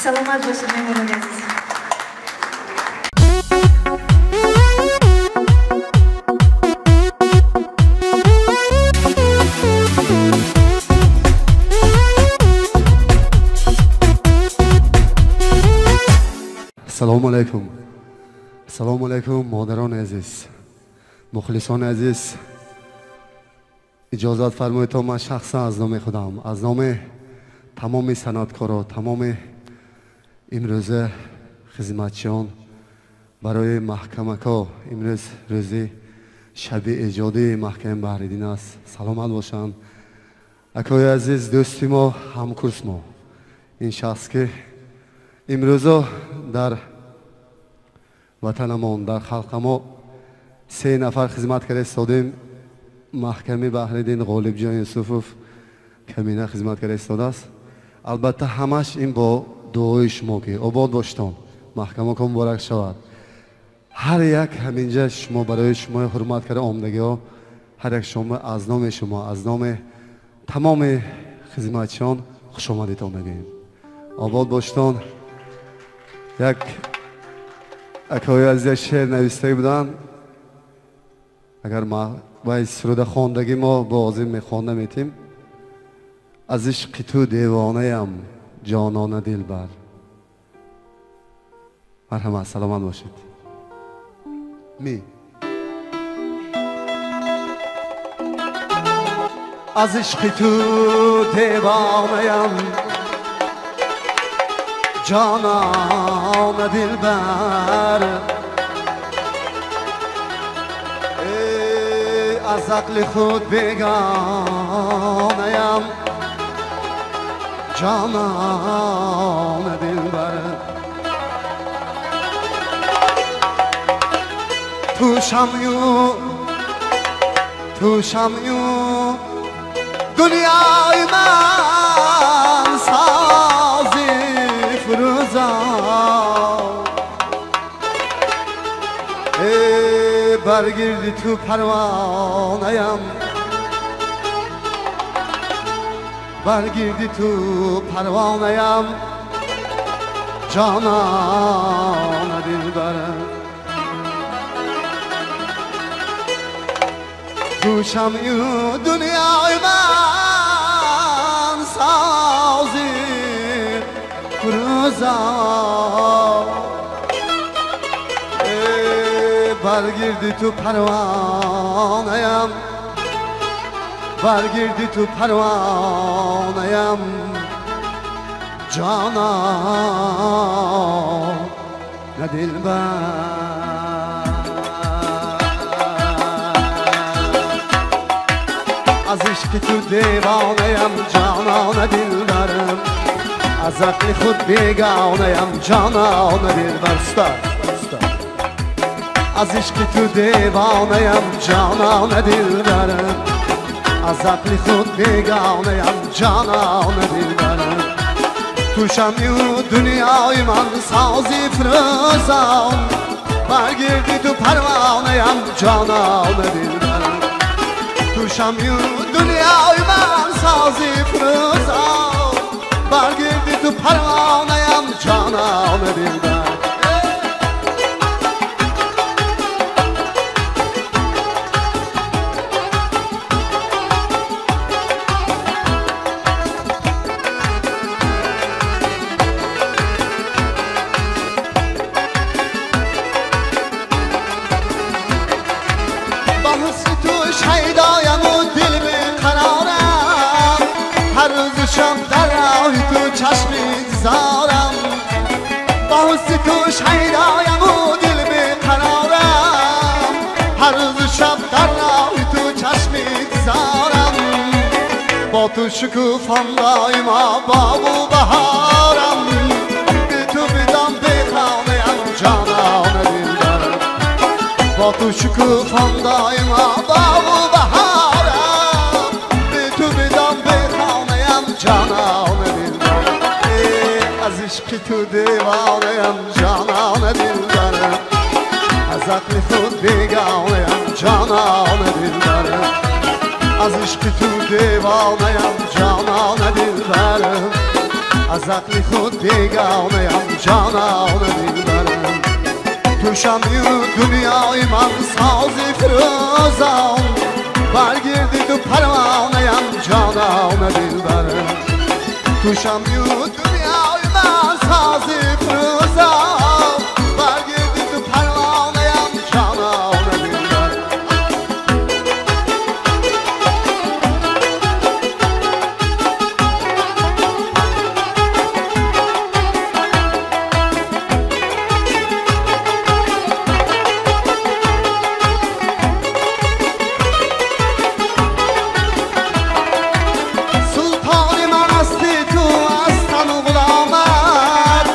Саломат бошед, меҳмонони азиз. Салому алайкум. Салому алайкум, модарони азиз, мухлисони азиз. Иҷозат фармоед то ман шахсан аз номи худам, аз номи тамоми санъаткоро, тамоми имрӯза хизматчиён барои маҳкамако имрӯз рӯзи шаби эҷодии Маҳками Баҳриддин аст. Саломат бошанд. Акои азиз, дӯсти мо, ҳамкурс мо, ин шахс ки имрӯзо дар ватанамон, дар халқамо се нафар хизмат карда истодем. Маҳками Баҳриддин, Ғолибҷон Юсуфов камина хизмат карда истодааст. Албатта ҳамаш ин бо дуои шумо ки обод боштон, маҳкамако муборак шавад. Ҳар як ҳаминҷа шумо барои шумо ҳурмат карда омдагиҳо, ҳар як шумо аз номи шумо, аз номи тамоми хизматчиён хушомадитон мегӯем. Обод боштон. Як акои азиз шеър нависта буданд. Агар ма вай суруда хондагӣ мо бо озим мехонда метим. Аз ишқи ту девонаям, ҷонона дилбар. Марҳамат, саломат бошед. Ми аз ишқи ту девонаям, ҷонона дилбар. Эй, аз ақли худ бегонаям, ҷонона дилбар. Ту шамъю, ту шамъю дунёи ман сози фурӯзон. Эй, баргирди ту парвонаям, баргирди ту парвонаям, ҷонона дилбарам. Ту шамъю дунёи ман сози фурӯзон. Эй, баргирди ту парвонаям, баргирди ту парвонаям, ҷонона дилбар. Аз ишқи ту девонаям, ҷонона дилбарам. Аз ақли худ бегонаям, ҷонона дилбар. Аз ишқи ту девонаям, ҷонона дилбарам. Аз ақли худ бегонаям, ҷонона дилбарам. Ту шамъю дунёи ман сози фурӯзон. Баргирди ту парвонаям, ҷонона дилбарам. Ту шамъю дунёи ман сози фурӯзон. Баргирди ту парвонаям, ҷонона дилбар. Ба ҳусни ту шайдоям у дил беқарорам. Ҳар рӯзу шаб дар роҳи ту чашми интизорам. Ба ҳусни ту шайдоям у дил беқарорам. Ҳар рӯзу шаб дар роҳи ту чашми интизорам. Бо ту шукуфам доимо боғу баҳорам. Бе ту бидам бехонаям, ҷонона дилбарам. Бо ту шукуфам доимо боғу баҳорам. Бе ту бидам бехонаям, ҷонона дилбарам. Аз ишқи ту девонаям, ҷонона дилбарам. Аз ақли худ бегонаям, ҷонона дилбарам. Аз ишқи ту девонаям, ҷонона дилбарам. Аз ақли худ бегонаям, ҷонона дилбарам. Ту шамъю дунёи ман сози фурӯзон. Баргирди ту парвонаям, ҷонона дилбарам. Ту шамъю дунёи ман сози фурӯзон. Баргирди ту парвонаям, ҷонона дилбарам. Султони ман ҳасти ту, ҳастам ғуломат.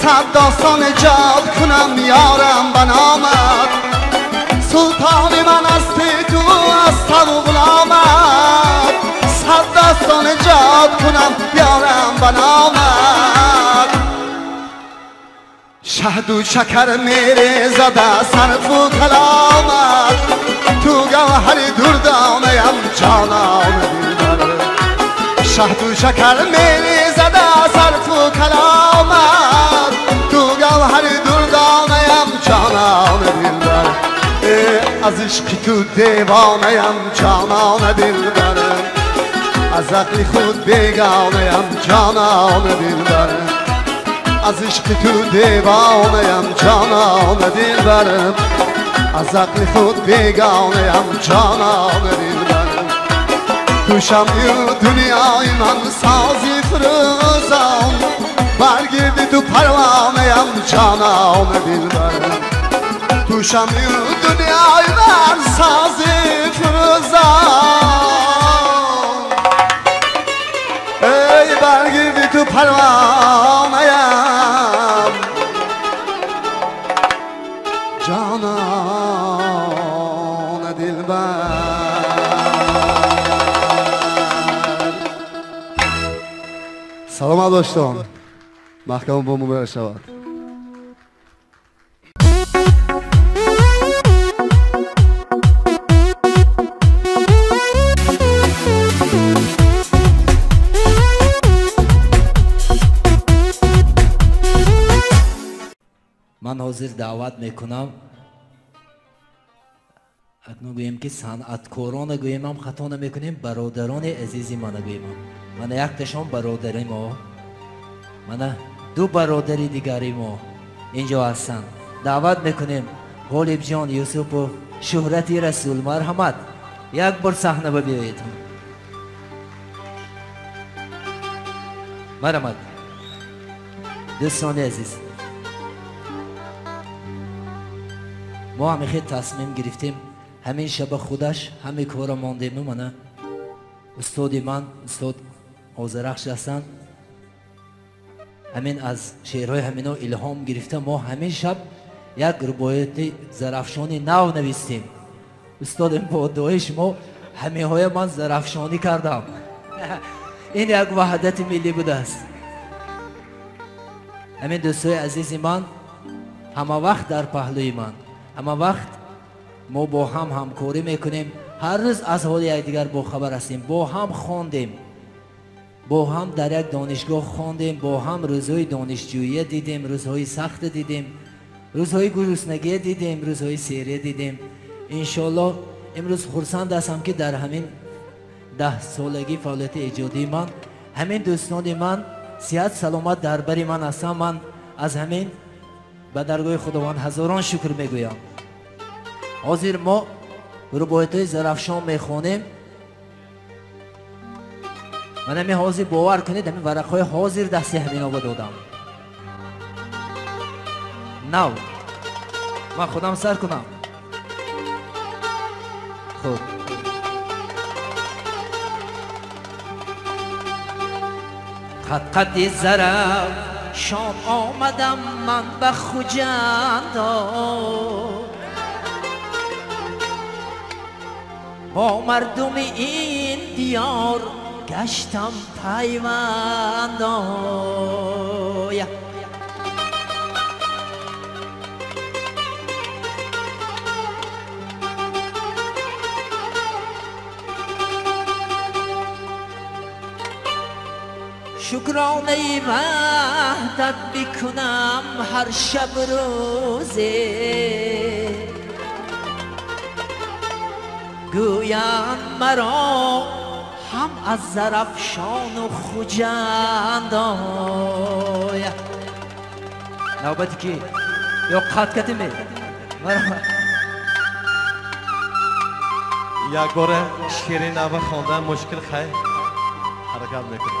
Сад достон эҷод кунам, ёрам ба номат. Султони ман ҳасти ту, ҳастам ғуломат. Сад достон эҷод кунам, ёрам ба номат. Шаҳду шакар мерезад аз сарфу каломат. Ту гавҳари дурдонаям, ҷонона дилбарам. Шаҳду шакар мерезад аз сарфу каломат. Ту гавҳари جانان دلبر از عشق تو دیوانه‌ام جانان دلبر از عقل خود بیگانه‌ام جانان دلبر از عشق تو دیوانه‌ام جانان دلبر از عقل خود بیگانه‌ام جانان دلبر تو شمعی و دنیای من سازی فروزان برگردی تو پروانه‌ام جانان دلبر تو شمعی و دنیای من سازی فروزان ای برگردی تو پروانه‌ام جانان دلبر. سلامت باشتان. محکم با مبارک شود. من حاضر دعوت میکنم اکنون گوییم که صنعتکاران گوییم هم خطا نمیکنیم، برادران عزیزی من گوییم. من یک تشان برادری ما، من دو برادری دیگری ما اینجا هستن. دعوت میکنیم غالب جان یوسف و شهرتی رسول، مرحمت یک بار صحنه بیایید. مرحمت دوستان عزیز، ما هم خیلی تصمیم گرفتیم همین شب خودش همین کار ماندیم. من استاد من استاد آذرخش هستند، همین از شعرهای همینا الهام گرفته ما همین شب یک رباعیت زرافشانی نو نویستیم. استاد با دعای شما همه های من زرافشانی کردم. این یک وحدت ملی بوده است. همین دوستای عزیز من همه وقت در پهلوی من، همه وقت ما با هم همکاری میکنیم، هر روز از حال یکدیگر با خبر هستیم، با هم خواندیم، با هم در یک دانشگاه خواندیم، با هم روزهای دانشجویی دیدیم، روزهای سخت دیدیم، روزهای گرسنگی دیدیم، روزهای سیری دیدیم. انشالله امروز خرسند هستم که در همین 10 سالگی فعالیت ایجادی من همین دوستان من صحت سلامت در بر من هستم. من از همین به درگاه خداوند هزاران شکر میگویم. حاضر ما رباعیت‌های زرافشان میخوانیم. من همین حاضر باور کنید همین ورقهای حاضر دست همینا دادم. نو من خودم سر کنم. خب قد قد زرافشان آمدم من به خجند، با مردم این دیار گشتم پیوند. شکرانه وحدت بکنم هر شب روزه، گویم مرا هم از زرافشان و خجند. نوبتی که یا قد کتی می یک بار شعر نو خواندن مشکل خیلی حرکت میکنم.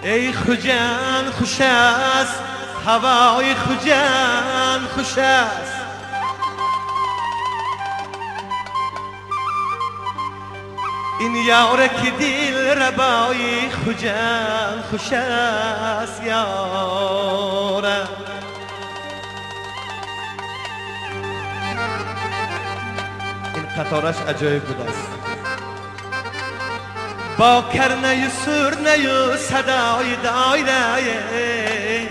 ای خجند خوش است، هوای خجند خوش است، این یاره که دل ربای خجند خوش است یاره. این قطارش عجایب بوده است. با کرنه و سرنه و صدای دایره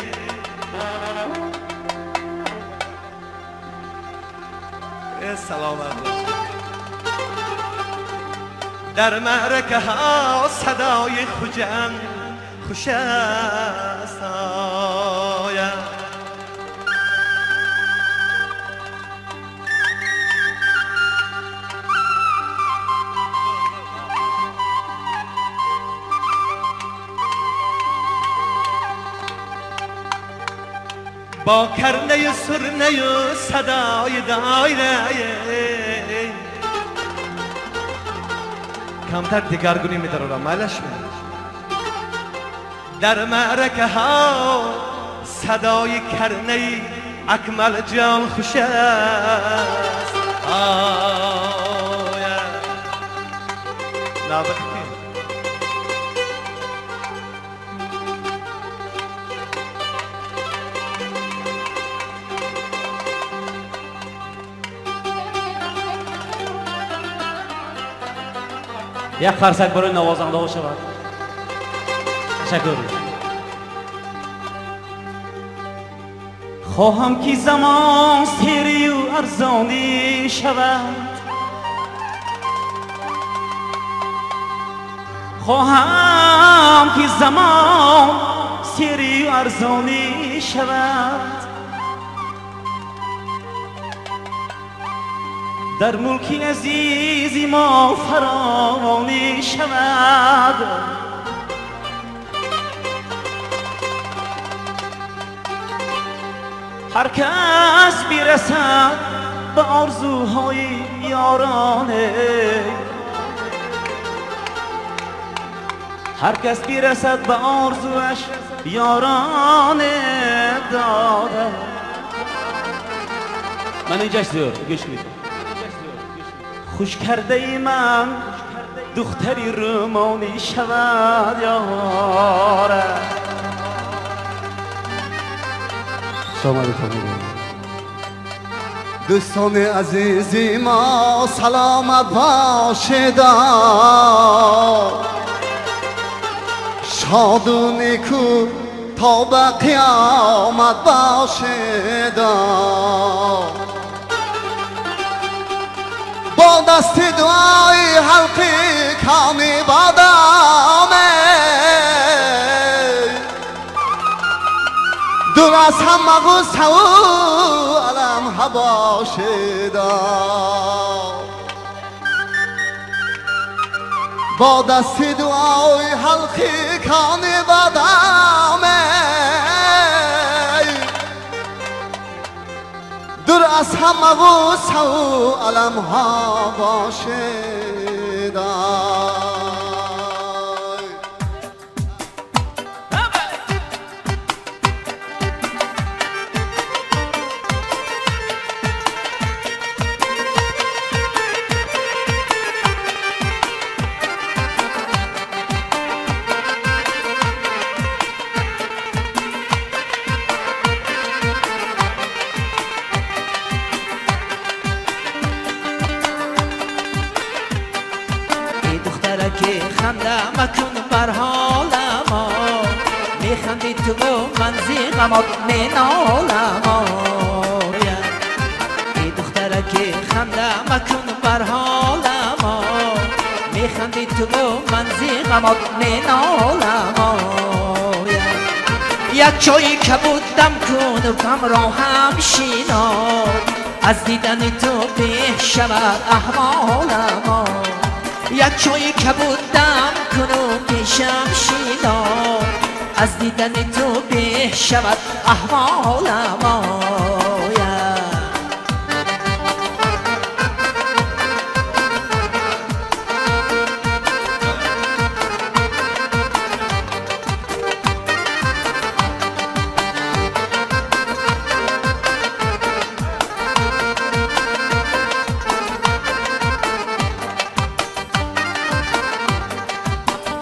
سلامت باش. در معرکه ها صدای خجند خوش است آید. با کرنه سرنه و صدای دایره کمتر دیگرگونی میدارم مالش می در معرکه ها صدای کرنه اکمل جان خوش است. آیا نابت як қарсак барои навозандаҳо шавад. Ташаккур. Хоҳам ки замон серию арзонӣ шавад, хоҳам ки замон серию арзонӣ шавад, дар мулки азизи мо фаровонӣ шавад. Ҳар кас бирасад ба орзуҳои ёроне, ҳар кас бирасад ба орзуаш ёроне дода. Ман инҷаш зиёд гӯш кунед. Хуш кардаи ман духтари рӯмонӣ шавад ёра. Дӯстони азизи мо саломат бошед, шоду неку то ба қиёмат бошед. Бо дасти дуои ҳалқи коми бодоме, дур аз ҳама ғуссаву аламҳа бошед. Бо дасти дуои ҳалқи коми бодоме, дур аз ҳама ғуссаву аламҳа бошед. خنده مکن بر حالم، میخندی تو من زی غمات مینالم. ای دخترک خنده مکن بر حالم، میخندی تو من زی غمات مینالم. یک چای کبود دم کن و غم را هم شینا، از دیدن تو به شود احوالم. یک چای کبود دم کن و پیشم شینا، از دیدن تو به شود احوالم.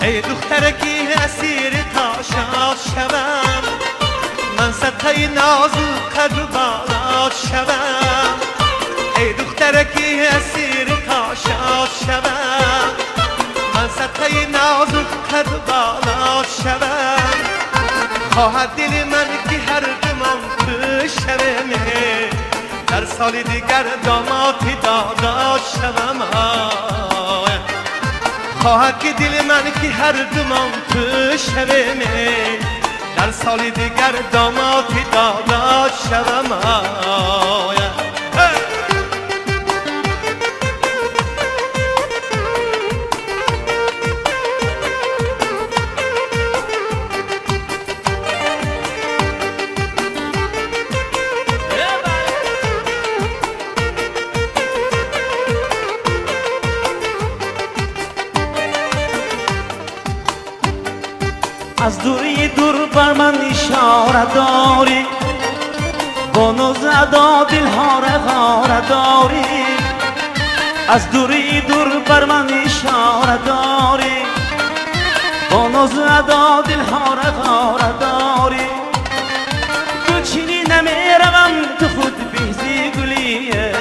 ای دخترکی اسیر تا شاد شوم، من صدقه ناز و قد و بالات شوم. ای دخترکی اسیر تا شاد شوم، من صدقه ناز و قد و بالات شوم. خواهد دل من که هر دمان تو شوم، در سال دیگر داماد دادا شوم. خواهد که دل من که هر دومان تو شوم، در سال دیگر داماد دادا شوم. بر من اشاره داری، با ناز ادا دلها را غاره داری. از دوری دور بر من اشاره داری، با ناز ادا دلها را غاره داری. گلچینی نمیروم تو خود بهزی گلیه،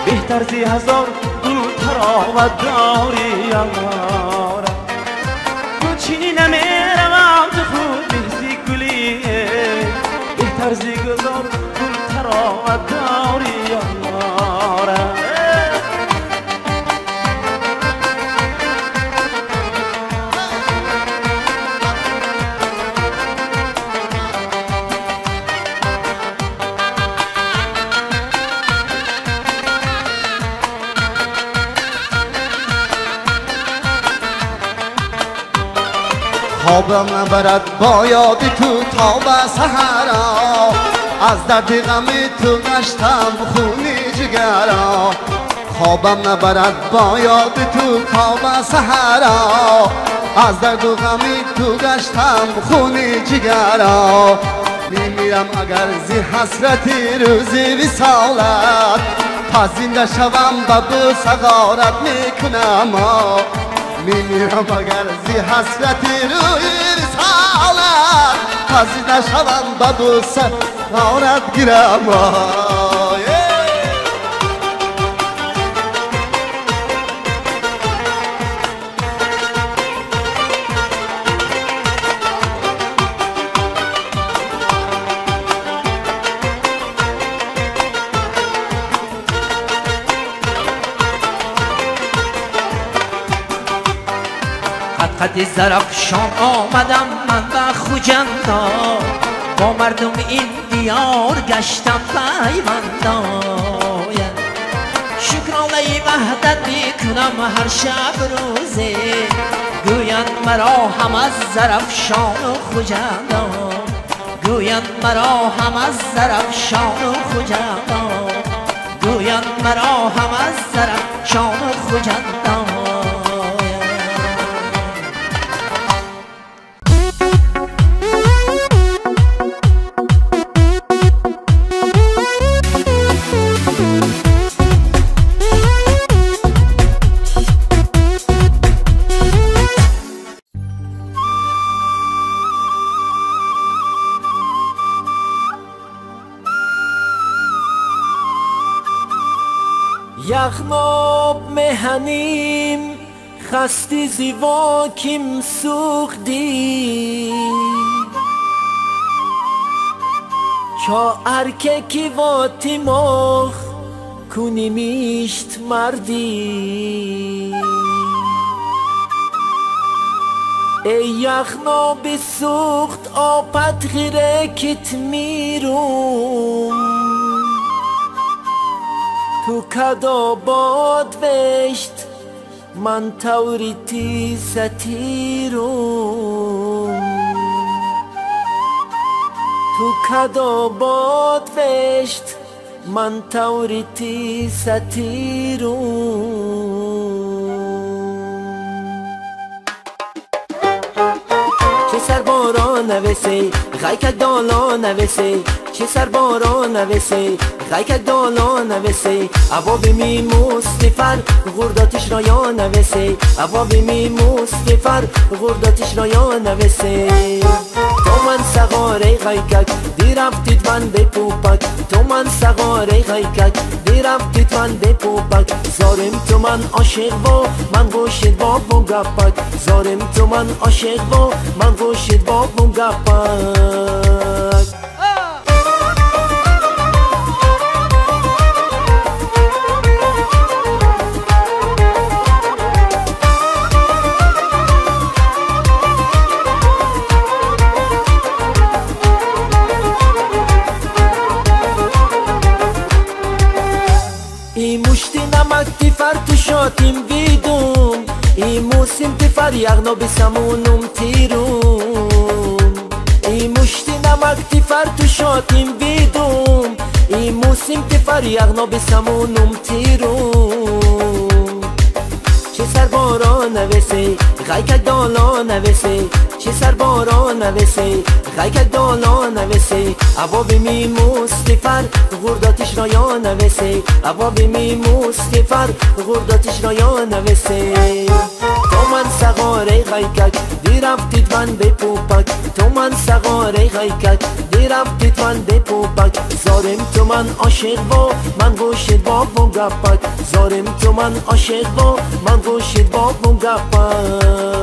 بهتر زی هزار گل تراوت داری یارا. گلچینی نمیروم تو خود بهزی گلیه، بهتر زی گزار گل تراوت داری یارا. خوابم نبرد با یاد تو تا به سحرا، از درد غم تو گشتم خونی جگرا. خوابم نبرد با یاد تو تا به سحرا، از درد غم تو گشتم خونی جگرا. میمیرم اگر زی حسرتی روزی وصالت، پس زنده شوم به بوسه غارت میکنم. میمیرم اگر زی حسرتی روی رسالت، پس زنده شوم به بوسه غارت گیرم. قد زرافشان آمدم من به خوجندا، با مردم این دیار گشتم پیوندا. شکرانه وحدت میکنم هر شب روزه، گویند مرا هم از زرافشان و خوجندا، گویند مرا هم از زرافشان و خوجندا، گویند مرا هم از زرافشان و خوجندا. یغماب مهنیم خستی زیواکیم سوختی، چا ارکه کی واتی مخ کنیمیشت مردی. ای یغناب سوخت آپت غیره کت میروم، تو کدا باد وشت من توری تی ستیروم، تو کدا باد وشت من توری تی ستیروم. چه سر باران نویسی غیک دالا نویسی، چه سر باران نویسی غیک دالا نویسی. عواب می مستفر غرداتش را یا نویسی، عواب می مستفر غرداتش را یا نویسی. تو من سغاره غیکک دی رفتید من به پوپک، تو من سغاره غیکک دی رفتید من به پوپک. زارم تو من عاشق با من گوشید با بونگپک، زارم تو من عاشق با من گوشید با بونگپک. شاتیم ویدوم ای موسیم تفر یغنا بسمونم تیروم، ای مشتی نمک تفر تو شاتیم ویدوم ای موسیم تفر یغنا بسمونم تیروم. چه سربارا نویسی غیک دالا نویسی چه سربارا نویسی غیک دالا نویسی عواب می مستفر غرداتش را یا نویسی عواب می مستفر غرداتش را یا نویسی تو من سغاره غیکک دی رفتید من به پوپک تو من سغاره غیکک دی رفتید من به پوپک زارم تو من عاشق با من گوشید با بونگپک زارم تو من عاشق با من گوشید با بونگپک.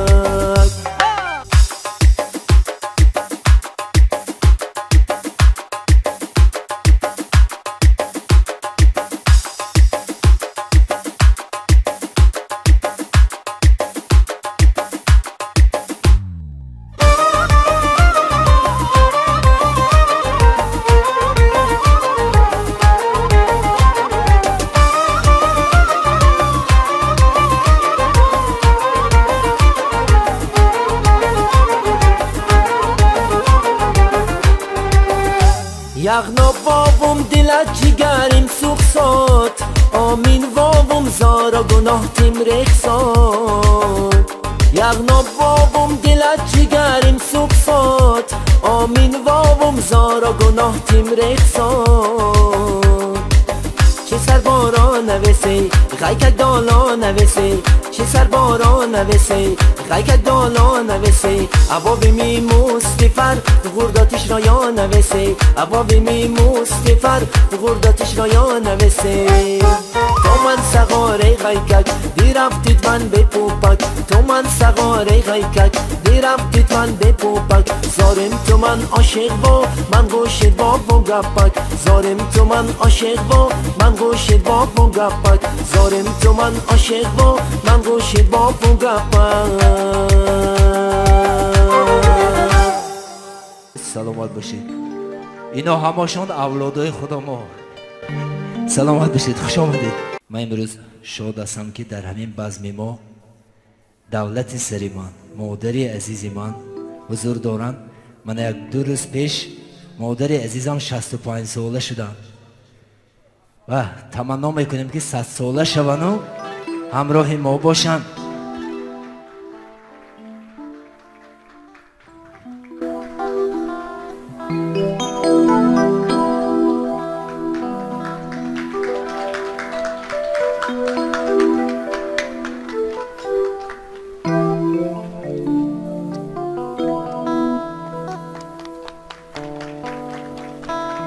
یغنا وابم دلت جگریم سوخسات آمین وابم زارا گناه تیم رخسات یغنا وابم دلت جگریم سوخسات آمین وابم زارا گناه تیم رخسات چه سربارا نویسی غیک دالا نویسی چه سربارا نویسی غیک دالا نویسی عواب می مستفر غرداتش را یا نویسی عواب می مستفر غرداتش را یا نویسی تو من سغاره غیکک دی رفتید من به پوپک تو من سغاره غیکک دی رفتید من به پوپک زارم تو من عاشق با من گوشید با بونگپک زارم تو من عاشق با من گوشید با بونگپک زارم تو من عاشق با من گوشید با بونگپک. سلامت باشید. اینا همشون اولادای خدا ما. سلامت باشید. خوش آمدید. من امروز شاد هستم که در همین بزم ما دولت سری من، مادر عزیز من حضور دارند. من یک دو روز پیش مادر عزیزم 65 ساله شدن و تمنا میکنیم که 100 ساله شوند و همراه ما باشند.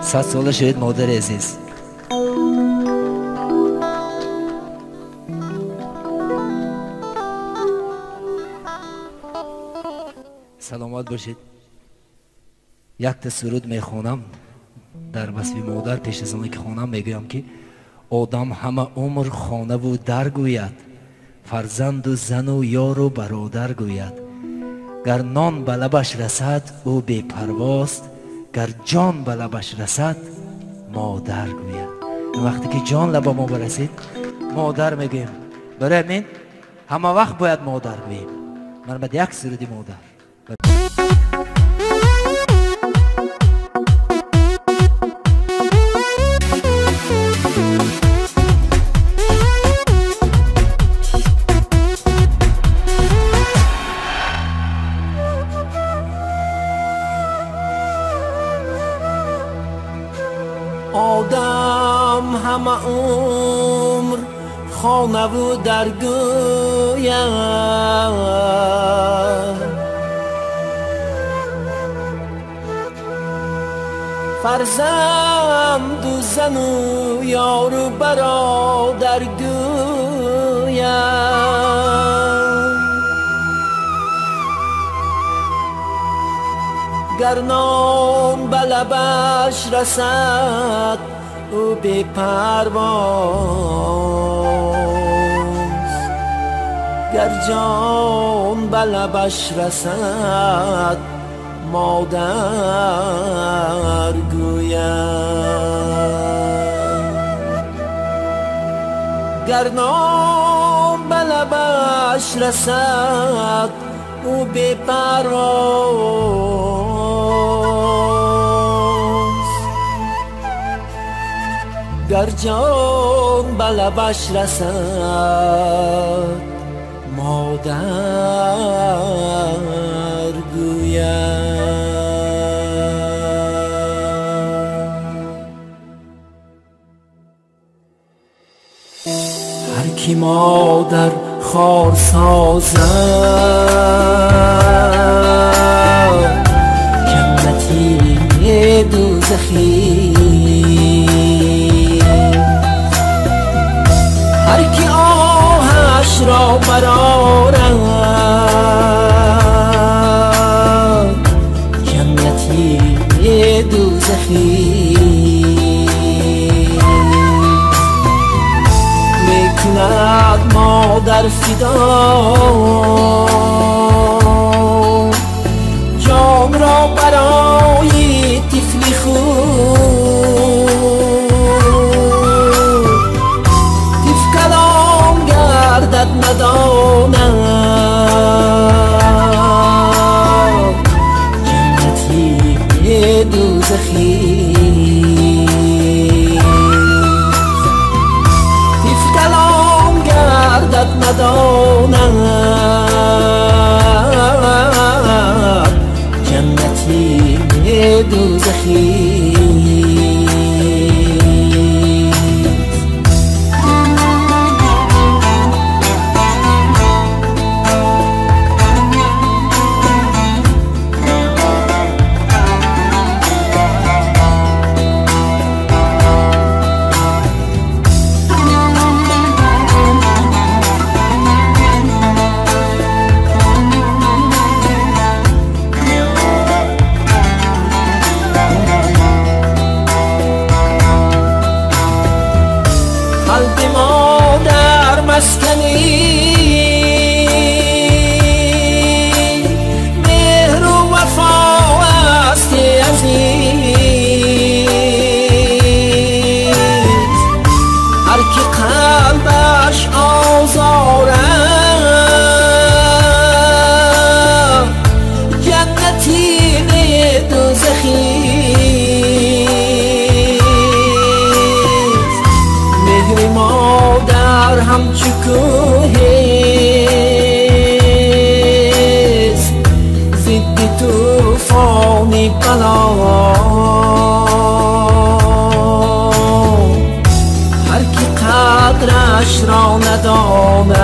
صد ساله شوید مادر عزیز. سلامت باشید. یک تا سرود میخوانم در وصف مادر. پیش از آن که خوانم میگویم که آدم همه عمر خانه و در گوید، فرزند و زن و یار و برادر گوید. گر نان به لبش رسد او بی پرواست، گر جان به لبش رسد مادر گوید. وقتی که جان لب ما برسید مادر میگویم. برای من همه وقت باید مادر گوییم. من باید یک سرودی مادر. آدم همه عمر خانه و در گوید، فرزند و زن و یار و برادر گوید. گر نام به لبش رسد او بی پرواز، گر جان به لبش رسد مادر گوید. گر نام به لبش رسد او بی پرواز، گر جان به لبش رسد مادر گوید. هر کی مادر خوار سازد جنتی دوزخی، هر کی آهش را برآرد جنتی دوزخی. میکند مادر فدا جان را برای طفل خود، طفل کلام گردد نداند جنتی دوزخی، طفل کلام گردد نداند جنتی دوزخی. قلب مادر مسکنی مهر و وفا است عزیز، هر کی قلبش آزارد جنتی دوزخی. مهر مادر همچو کوه است ضد طوفان بلا، هر کی قدرش را نداند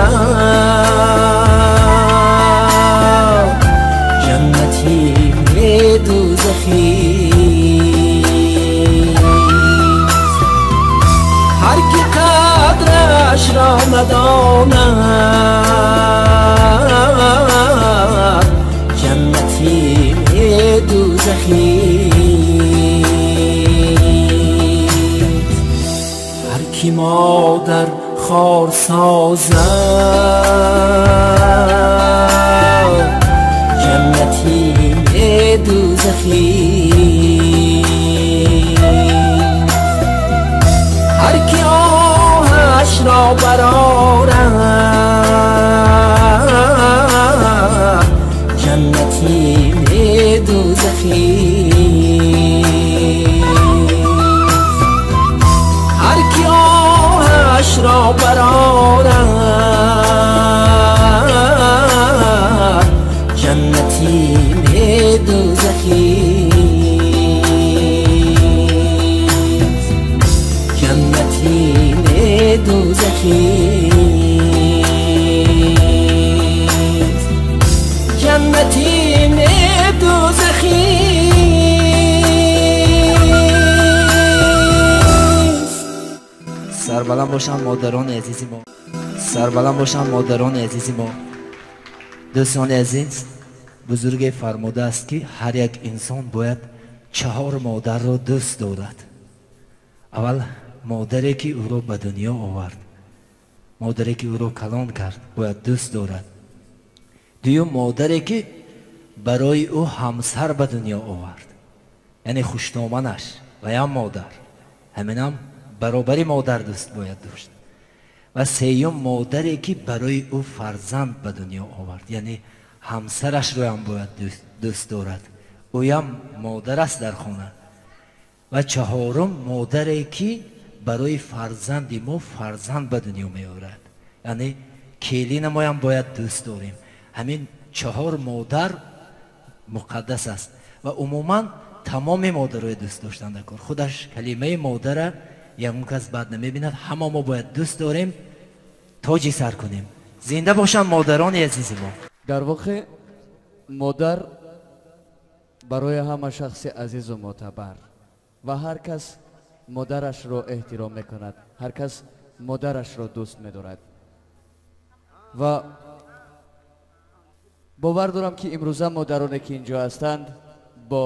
جنتی دوزخی، هر کی قدرش را نداند جنتی دوزخی. هر کی مادر خوار سازد جنتی دوزخی، هر کی آهش را برآرد جنتی دوزخی، هر کی آهش را برآرد جنتی دوزخی، جنتی دوزخی، جنتی دوزخی. سربلند باشند مادران عزیز ما، سربلند باشند مادران عزیز ما. دوستان عزیز، بزرگ فرموده است که هر یک انسان باید 4 مادر را دوست دارد. اول مادری که او را به دنیا آورد، مادری که او را کلان کرد باید دوست دارد. دوم مادری که برای او همسر به دنیا آورد، یعنی خوشدامنش و یا مادر، همینم برابری مادر دوست باید داشت. و سیوم مادری که برای او فرزند به دنیا آورد، یعنی همسرش رو هم باید دوست دارد، اویم مادر است در خانه. و چهارم مادری که برای فرزند ما فرزند به دنیا می آورد، یعنی Келинамоям бояд дӯст дорем. Ҳамин чаҳор модар муқаддас аст ва умуман тамоми модарои дӯст доштан дар кор. Худаш калимаи модара ягон кас бад намебинад. Ҳама мо бояд дӯст дорем, тоҷи сар кунем. Зинда бошанд модарони азизи мо. Дар воқеъ модар барои ҳама шахси азизу мӯътабар ва ҳар кас модарашро эҳтиром мекунад, ҳар кас модарашро дӯст медорад. Ва бовар дорам ки имрӯза модароне ки инҷо ҳастанд бо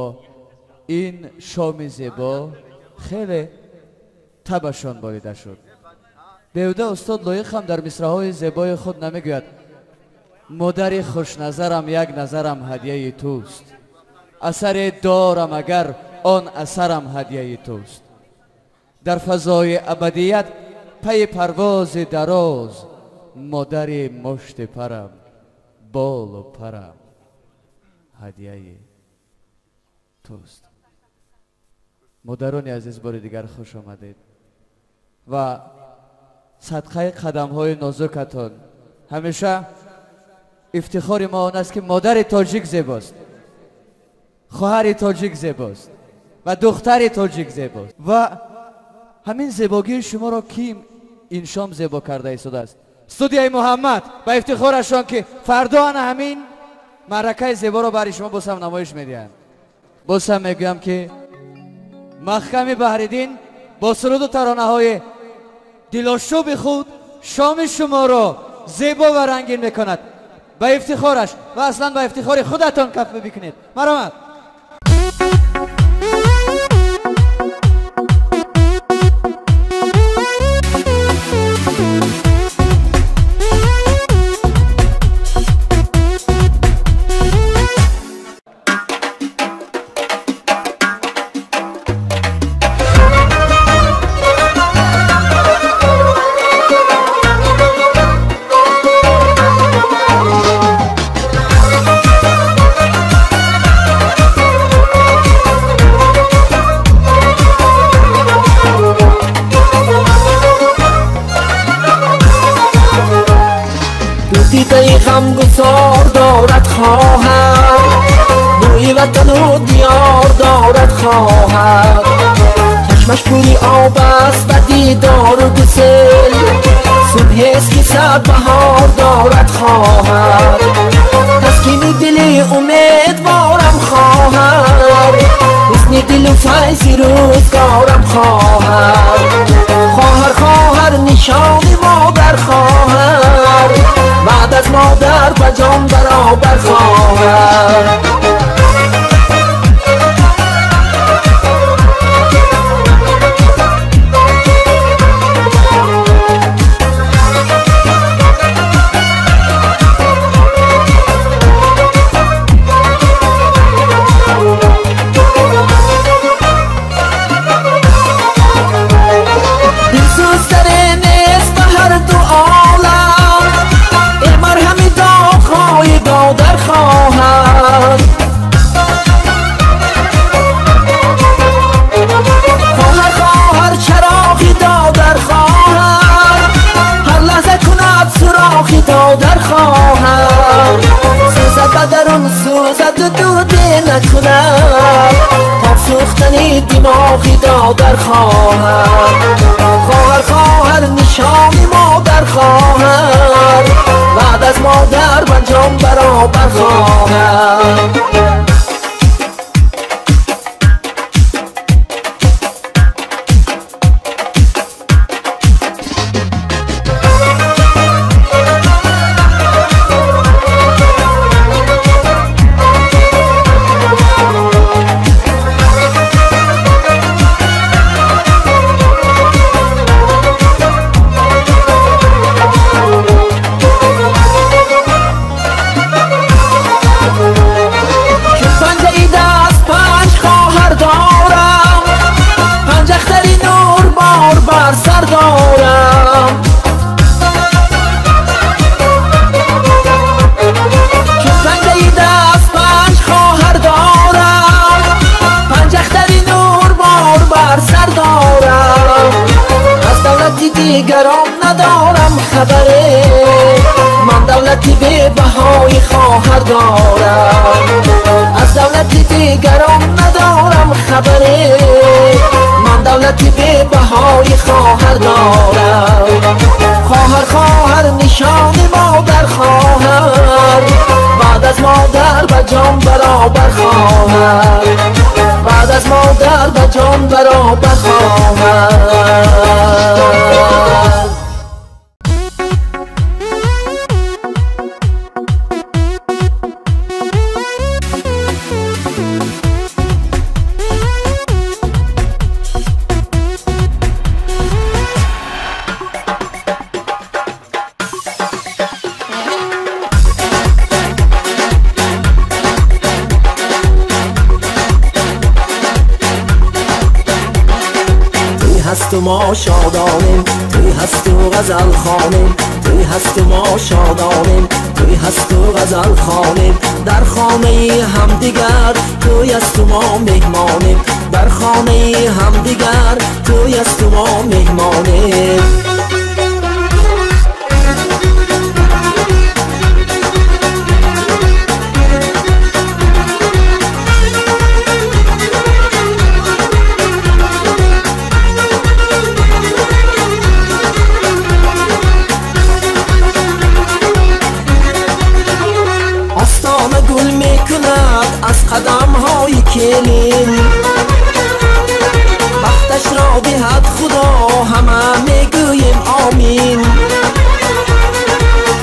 ин шоми зебо хеле табашон борида шуд. Беҳуда устод Лоиқ ҳам дар мисраҳои зебои худ намегӯяд: модари хушназарам як назарам ҳадияи туст, асаре дорам агар он асарам ҳадияи туст. Дар фазои абадият пайи парвози дароз, модари мушти парам болу парам ҳадияи туст. Модарони азиз, бори дигар хуш омадед ва садқаи қадамҳои нозукатон. Ҳамеша ифтихори мо он аст ки модари тоҷик зебост, хоҳари тоҷик зебост ва духтари тоҷик зебост. Ва ҳамин зебогии шуморо ки ин шом зебо карда истодааст? Студияи Муҳаммад ба ифтихорашон ки фардо ана ҳамин маъракаи зеборо барои шумо боз ҳам намоиш медиҳанд. Боз ҳам мегӯям ки Маҳками Баҳриддин бо суруду таронаҳои дилошӯби худ шоми шуморо зебо ва рангин мекунад. Ба ифтихораш ва аслан ба ифтихори худатон каф бикунед. Марҳамат. دیده غمگسار دارد خواهر، بوی وطن و دیار دارد خواهر. چشمش پوری آب است و دیدار و گسل، صبحی است که صد بهار دارد خواهر. تسکین دل امیدوارم خواهر، حسن دل و فیض روزگارم خواهر. خواهر خواهر نشان مادر خواهر، بعد از مادر و جان برابر خواهر. دادر خواهر، سوزد بدرون سوزد و دوده نکند، تا سوختن دماغی دادر خواهر. خواهر خواهر نشان مادر خواهر، بعد از مادر و جان برابر خواهر. دیگران ندارم خبره، бебаҳои хоҳар дорам. Аз давлати дигарон надорам хабаре, ман давлати бебаҳои хоҳар дорам. Хоҳар хоҳар нишони модар хоҳар, баъд аз модар ба ҷон баробар хоҳар, баъд аз модар ба ҷон баробар хоҳар. ما شادانیم توی هست و غزل خوانیم، توی هست و ما شادانیم، توی هست و غزل خوانیم. در خانه همدیگر توی هست و ما مهمانیم، در خانه همدیگر توی هست و ما مهمانیم. از قدم های کلین بختش را دهد خدا، همه میگوییم آمین.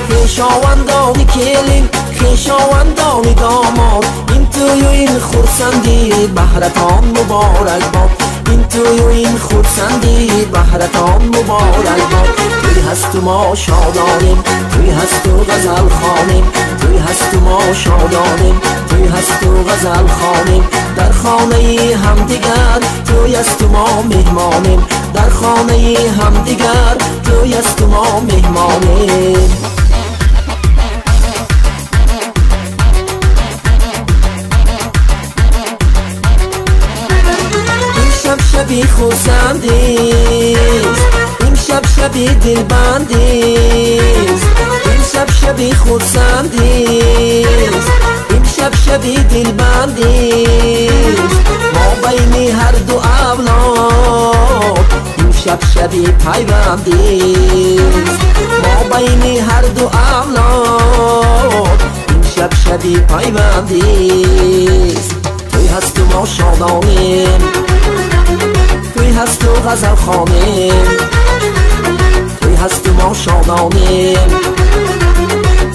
خویشاوندان کلین، خویشاوندان داماد، این توی و این خرسندی بهرتان مبارک باد، این توی و این خرسندی بهرتان مبارک باد. توی هست و ما شادانیم، توی هست و غزل خوانیم، توی هست و ما شادانیم، توی هست و غزل خوانیم. در خانه همدیگر توی هست و ما مهمانیم، در خانه همدیگر توی هست و ما مهمانیم. امشب شبی خرسندیست، امشب شبی دلبندیست، امشب شبی خرسندیست، امشب شبی دلبندیست. ما بین هر دو اولاد امشب شبی پیوندیست، ما بین هر دو اولاد امشب شبی پیوندیست. توی هست و ما شادانیم، توی هست و غزل خوانیم، توی هست و ما شادانیم،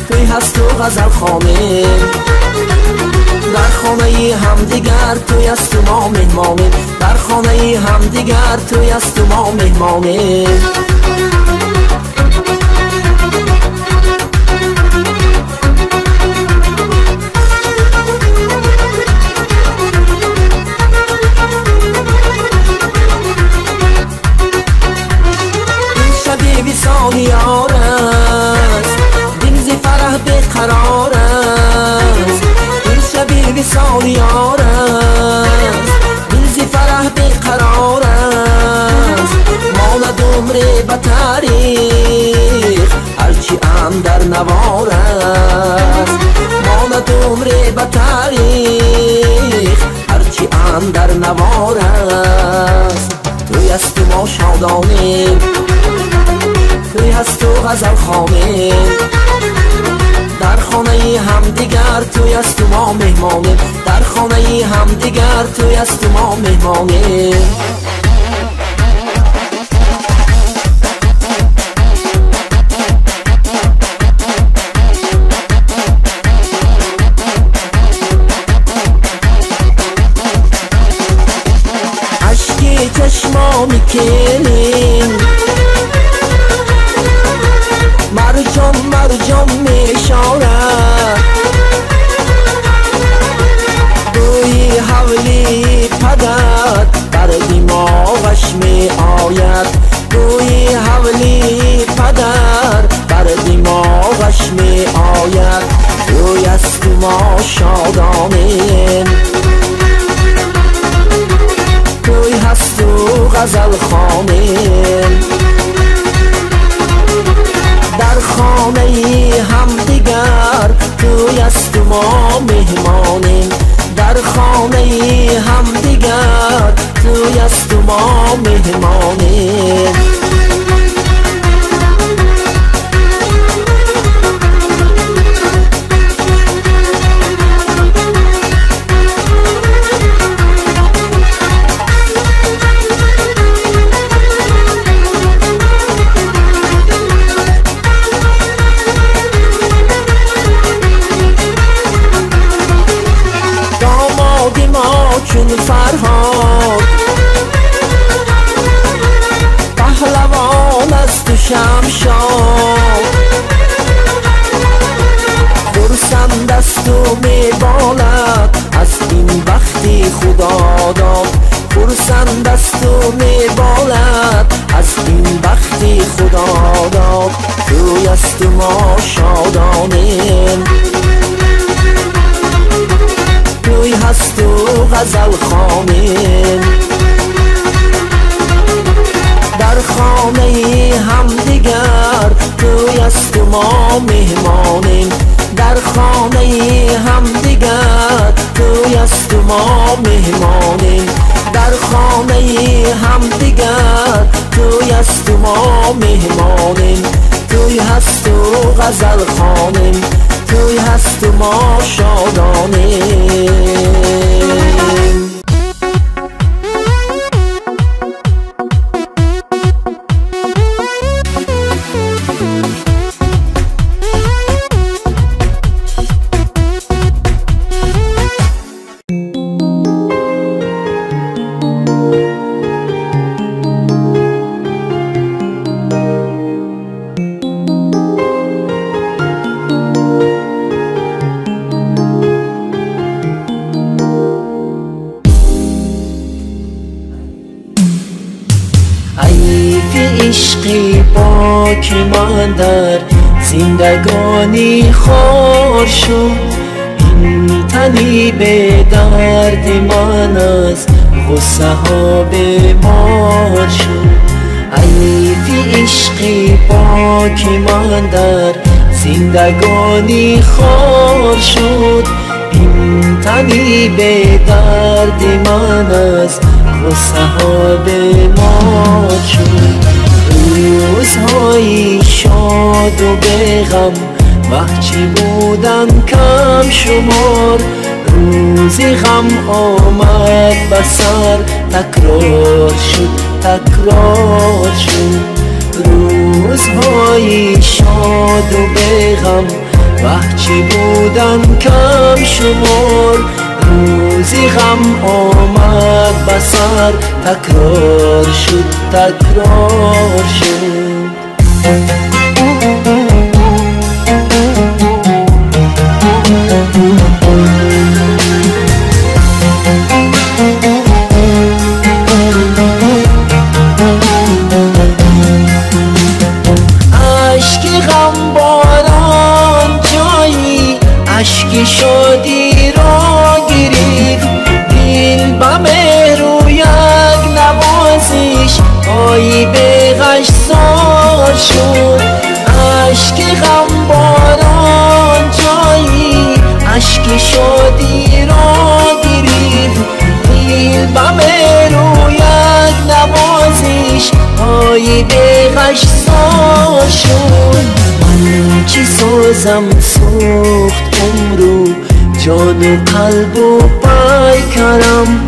توی هست و غزل خوانیم. در خانه همدیگر توی هست و ما مهمانیم، در خانه همدیگر توی هست و ما مهمانیم. وصال یار است، دل ز فرح بیقرار است، این شبی وصال یار است، دل ز فرح بیقرار است. ماند عمر به تاریخ هرچی اندر نوار است، ماند عمر به تاریخ هرچی اندر نوار است. توی هست و ما شادانیم، توی هست و غزل خوانیم، در خانه همدیگر توی هست و ما مهمانیم، در خانه همدیگر توی هست و ما مهمانیم. اشک چشمام کلین مرجان مرجان می شارد، بوی حولی پدر بر دماغش می آید، بوی حولی پدر بر دماغش می آید. توی است و ما شادانیم، توی هست و غزل خوانیم. در хонаи ҳамдигар тӯй аст мо меҳмонем. Дар хонаи ҳамдигар тӯй аст мо меҳмонем. Чун Фарҳод паҳлавон аст шамшод, хурсанд асту меболад аз ин бахти Худо дод. Хурсанд асту меболад аз ин бахти Худо дод. Тӯй асту мо шодонем, тӯй ҳасту ғазал хонем. Дар хонаи ҳамдигар тӯй асту мо меҳмонем. Дар хонаи ҳамдигар тӯй асту мо меҳмонем. Дар хонаи ҳамдигар тӯй асту мо меҳмонем. Тӯй ҳасту ғазал хонем, тӯй ҳасту мо шодонем. عشقی پاک من در زندگانی خار شد، این تنی به درد من از غصه ها بیمار شد. حیف عشقی پاک من در زندگانی خار شد، این تنی به درد من از غصه ها بیمار شد. روزهای شاد و بغم وقتی بودن کم شمار، روزی غم آمد به سر تکرار شد تکرار شد. روزهای شاد و بغم وقتی بودن کم شمار، روزی غم آمد به سر تکرار شد تکرار شد. اشک غم باران جایی اشک شادی را گرفت، دل به مهر و یک نوازش پای به غش زار شد. اشک غم باران جایی اشک شادی را گرفت، دل به مهر و یک نوازش پای به غش زار شد. من چی سازم سوخت عمرو جان و قلب و پیکرم،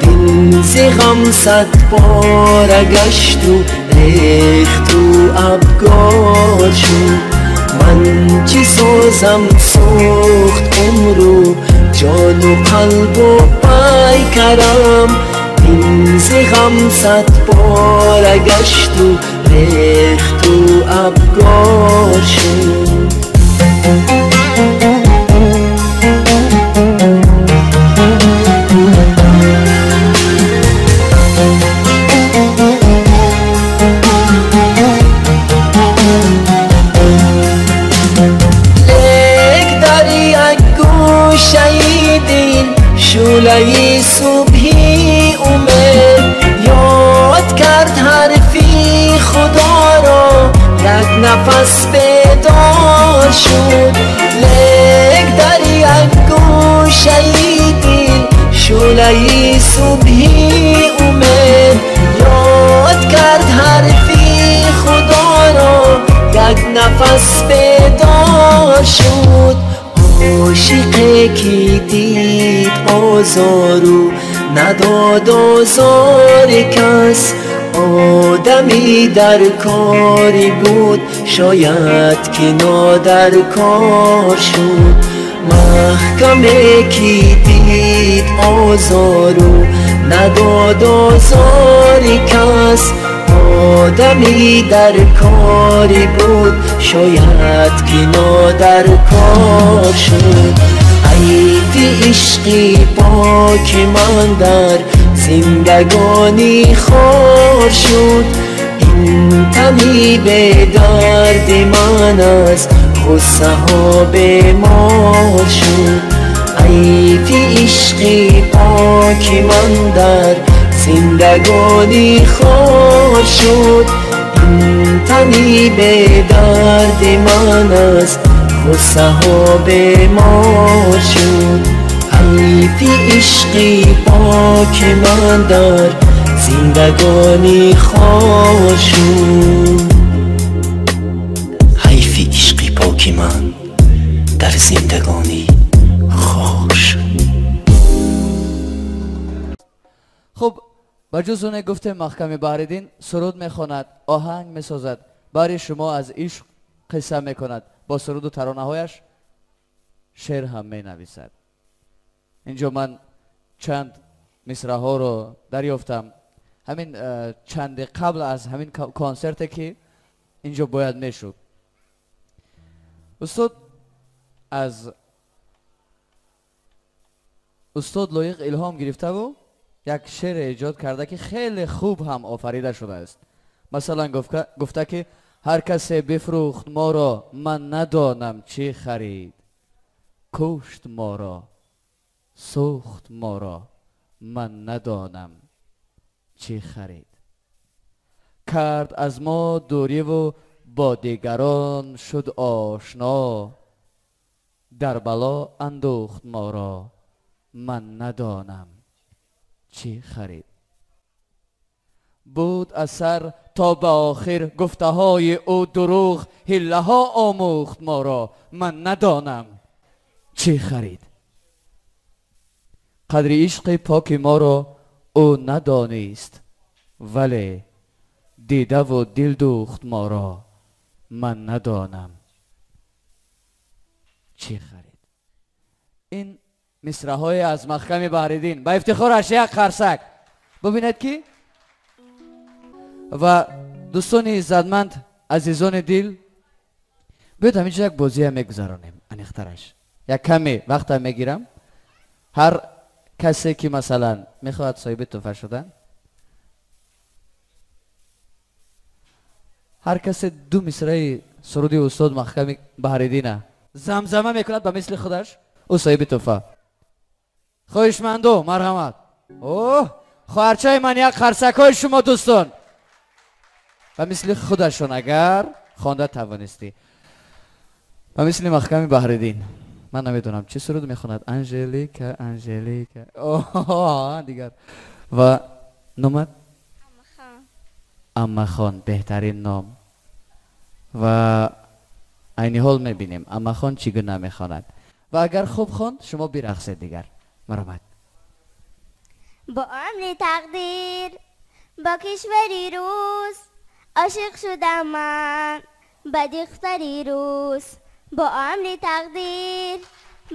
دل ز غم صد پاره گشت و ریخت و ابگار شد. من چی سازم سوخت عمرو جان و قلب و پیکرم، دل ز غم صد پاره گشت و ریخت و ابگار شد. شعله صبحی امید یاد کرد حرفی خدا را، یک نفس به дид озору надод озори кас, одами дар кори буд, шояд ки нодаркор шуд. Маҳкаме ки дид озору надод озори кас, одами дар кори буд, шояд ки нодаркор шуд. Ҳайфи ишқи поки ман дар зиндагонӣ хор шуд. Ин тани бедарди ман аз ғуссаҳо бемор шуд. Ҳайфи ишқи поки ман дар зиндагонӣ хор шуд. Ин тани бедарди ман аз ғуссаҳо бемор шуд. Ҳайфи ишқи поки ман дар зиндагонӣ хор шуд. Ҳайфи ишқи поки ман дар зиндагонӣ хор шуд. Хуб, ба ҷуз оне гуфтем Маҳками Баҳриддин суруд мехонад, оҳанг месозад, барои шумо аз ишқ қисса мекунад, бо суруду таронаҳояш шеър ҳам менависад. Инҷо ман чанд мисраҳоро дарёфтам ҳамин чанде қабл аз ҳамин консерте ки инҷо бояд мешуд. Устод аз устод Лоиқ илҳом гирифтаву як шеър эҷод карда ки хеле хуб ҳам офарида шудааст. Масалан гуфта ки ҳар касе бифрӯхт моро, ман надонам чӣ харид, кушт моро, сӯхт моро, ман надонам чӣ харид. Кард аз мо дуриву бо дигарон шуд ошно, дар бало андӯхт моро, ман надонам чӣ харид. Буд аз сар то ба охир гуфтаҳои ӯ дурӯғ, ҳиллаҳо омӯхт моро, ман надонам чӣ харид. Қадри ишқи поки моро ӯ надонист, вале дидаву дил дӯхт моро, ман надонам чӣ харид. Ин мисраҳое аз Маҳками Баҳриддин ба ифтихораш як қарсак бубинед ки. Ва дӯстони иззатманд, азизони дил, биёед ҳаминҷо як бозия мегузаронем. Аниқтараш як каме вақтам мегирам. Ҳар касе ки масалан мехоҳад соҳиби тӯҳфа шудан, ҳар касе ду мисраи суруди устод Маҳками Баҳриддина замзама мекунад ба мисли худаш, ӯ соҳиби тӯҳфа. Хоҳишманду марҳамат. Оҳ, хоҳарчаи ман, як қарсакҳои шумо дӯстон ба мисли худашон агар хонда тавонистӣ, ба мисли Маҳками Баҳриддин. Ман намедонам чӣ суруд мехонад. Анжелика, Анжелика, оҳ дигар. Ва номат? Аммахон, беҳтарин ном. Ва айни ҳол мебинем Аммахон чӣ гуна мехонад. Ва агар хуб хонд, шумо бирақсед дигар. Марҳамат. Бо амри тақдир, бо кишвари рус, ошиқ шудам ман ба духтари рус. Бо амри тақдир,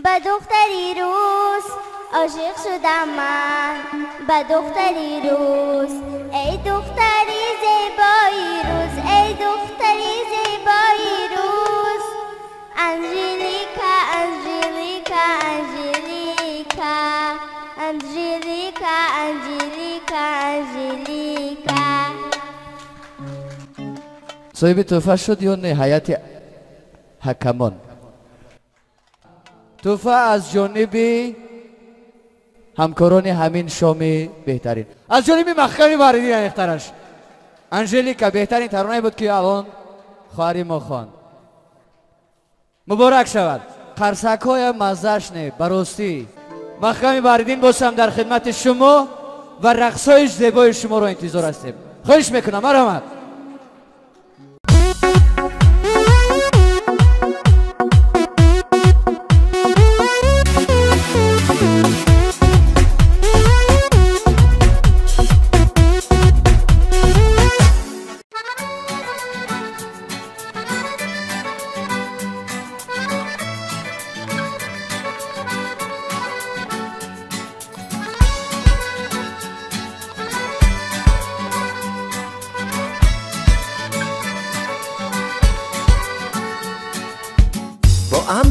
ба духтари рус, ошиқ шудам ман ба духтари рус. Эй духтари зебои рус, эй духтари зебои рус, Анжелика, Анжелика, Анжелика, Анжелика, Анжелика, Анжелика. Соҳиби тӯҳфа шуд ё не ҳайати ҳакамон? Тӯҳфа аз ҷониби ҳамкорони ҳамин шоми беҳтарин, аз ҷониби Маҳками Баҳриддин аниқтараш. Анжелика беҳтарин таронае буд ки алон хоҳари мо хонд. Муборак шавад. Қарсакҳоя маззаш не, ба ростӣ. Маҳками Баҳриддин бошам дар хидмати шумо ва рақсҳои зебои шуморо интизор ҳастем. Хоҳиш мекунам, марҳамат.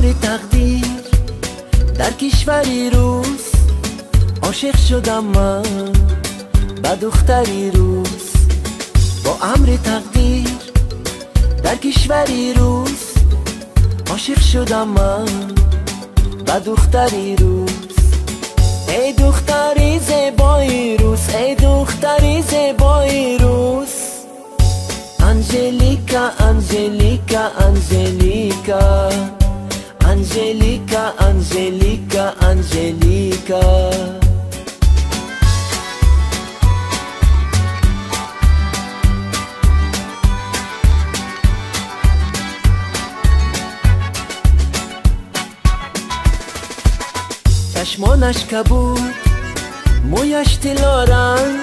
امر تقدیر در کشوری روس عاشق شدم من به دختری روس. با امر تقدیر در کشوری روس عاشق شدم من به دختری روس. ای دختری زیبای روس، ای دختری زیبای روس، انجلیکا انجلیکا انجلیکا انجلیکا انجلیکا انجلیکا. چشمانش کبود مویش طلا رنگ،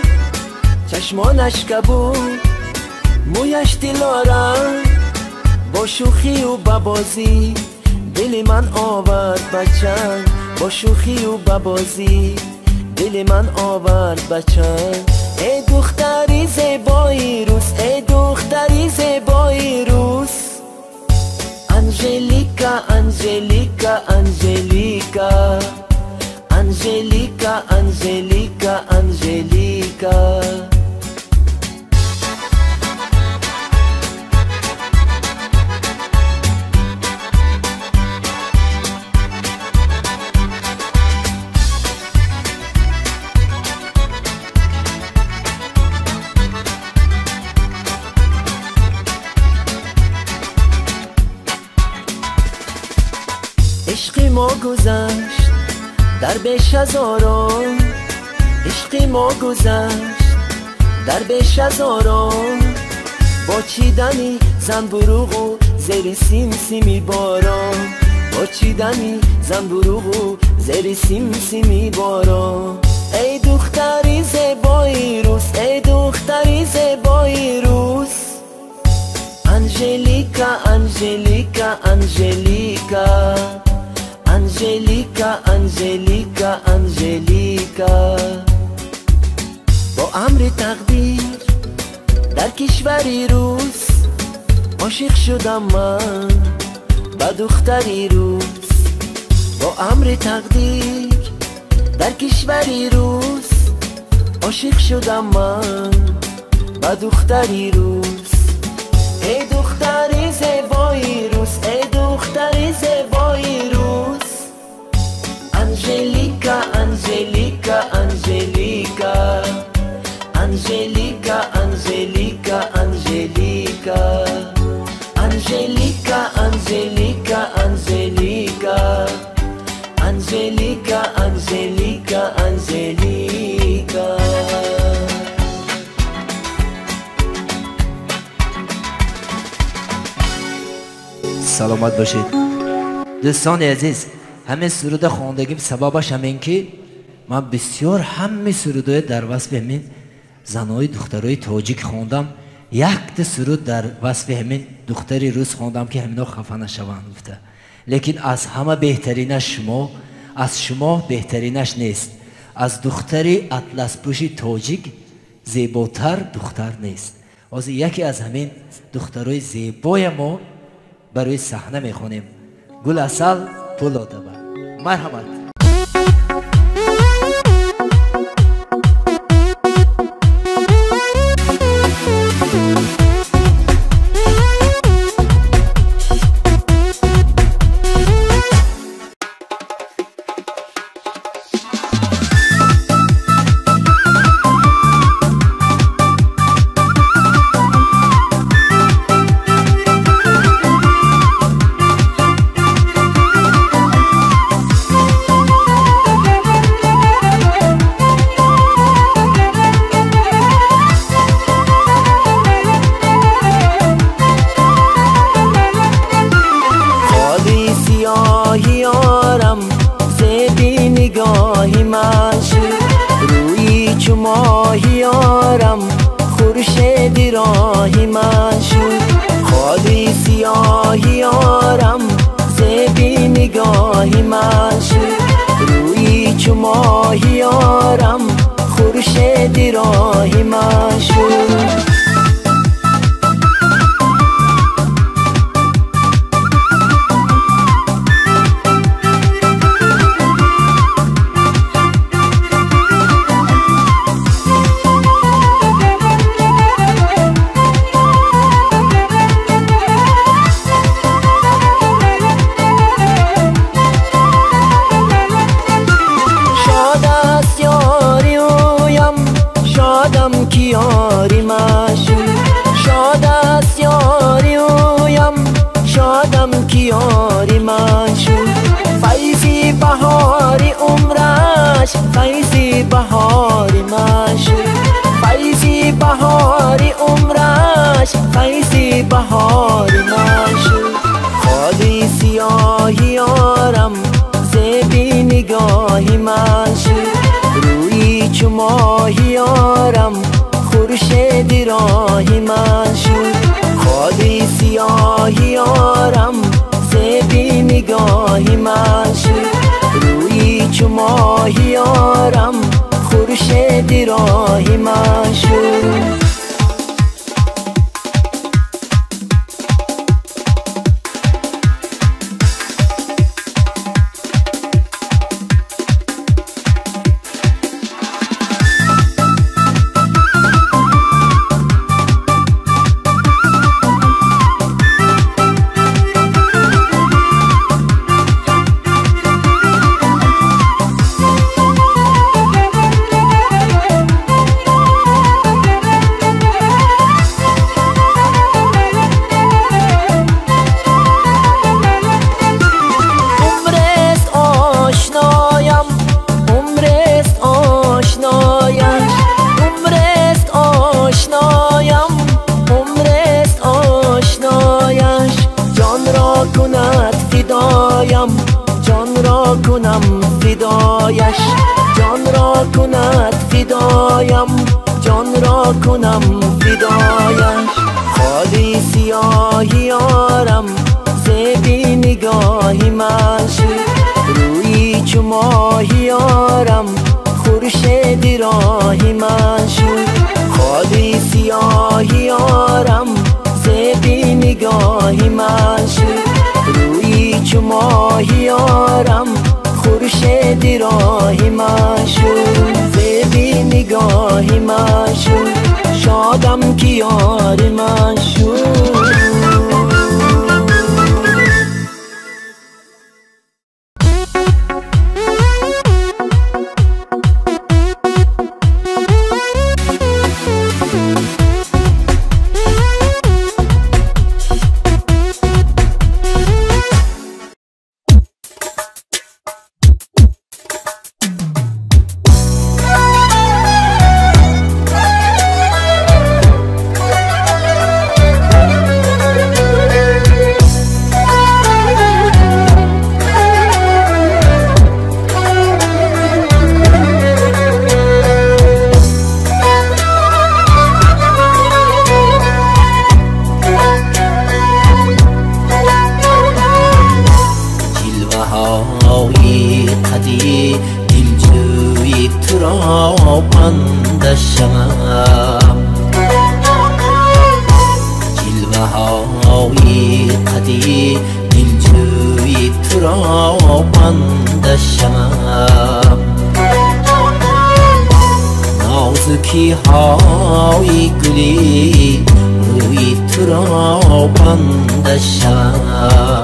چشمانش کبود مویش طلا رنگ، با شوخی و با بازی دل من آورد بچنگ، با شوخی و با بازی دل من آورد بچنگ. ای دختری زیبای روس، ای دختری زیبای روس، انجلیکا انجلیکا انجلیکا انجلیکا انجلیکا انجلیکا. عشق ما گذشت در بیش هزاران، عشق ما گذشت در بیش هزاران، با چیدنی زنبوروغ و زیر سیم سیمی باران، با چیدنی زنبوروغ و زیر سیم سیمی باران. ای دختری زیبای روس، ای دختری زیبای روس، انجلیکا انجلیکا انجلیکا انجلیکا انجلیکا انجلیکا. با امر تقدیر در کشوری روس عاشق شدم من به دختری روس. با امر تقدیر در کشوری روس عاشق شدم من به دختری روس. ای دختری زیبای روس، ای دختری زیبای روس، انجلیکا انجلیکا انجلیکا انجلیکا انجلیکا انجلیکا انجلیکا انجلیکا انجلیکا انجلیکا انجلیکا انجلیکا. سلامت باشید دوستان عزیز. همه سرود خواندگیم سببش همین که من بسیار همه سرودهای در وصف همین زنای دخترای تاجیک خواندم، یک تا سرود در وصف همین دختری روس خواندم که همینا خفه نشوند گفته. لیکن از همه بهترینش شما، از شما بهترینش نیست. از دختری اطلس پوش تاجیک زیباتر دختر نیست. از یکی از همین دخترای زیبای ما برای صحنه میخونیم. گل عسل پولادова. مرحبا. عمرش فیضی بهاری من شد، فیضی بهاری عمرش فیضی بهاری من شد. خالی سیاهی یارم زیبی نگاهی من شد، روی چو ماهی یارم خورشید راهی من شد. خالی سیاهی یارم زیبی نگاهی من شد، روی چو ماهی یارم خورشید راهی من شد. جان را کنم فدایش، جان را کند فدایم، جان را کنم فدایش. خالی سیاهی یارم زیبی نگاهی من شد، روی چو ماهی یارم خورشید راهی من شد. خالی سیاهی یارم زیبی نگاهی من شد، روی چو ماهی یارم خورشید راهی من شد. زیبی نگاهی من شد، شادم که یار من شد. نازکی‌های گلی روی تو را بنده شوم،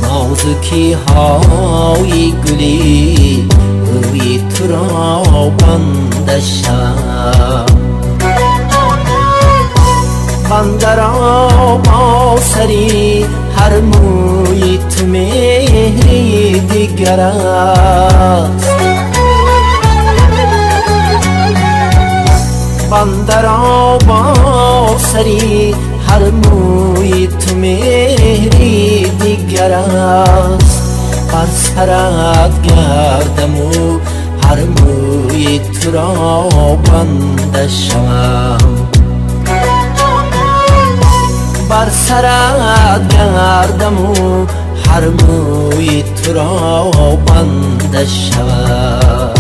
نازکی‌های گلی روی تو را بنده شوم. بنده را با سری هر موی تو مهری دیگر است، بنده را با سری هر موی تو مهری دیگر است. بر سرت گردم و هر موی تو را بنده شوم، بر سرت گردم و هر موی تو را بنده شوم.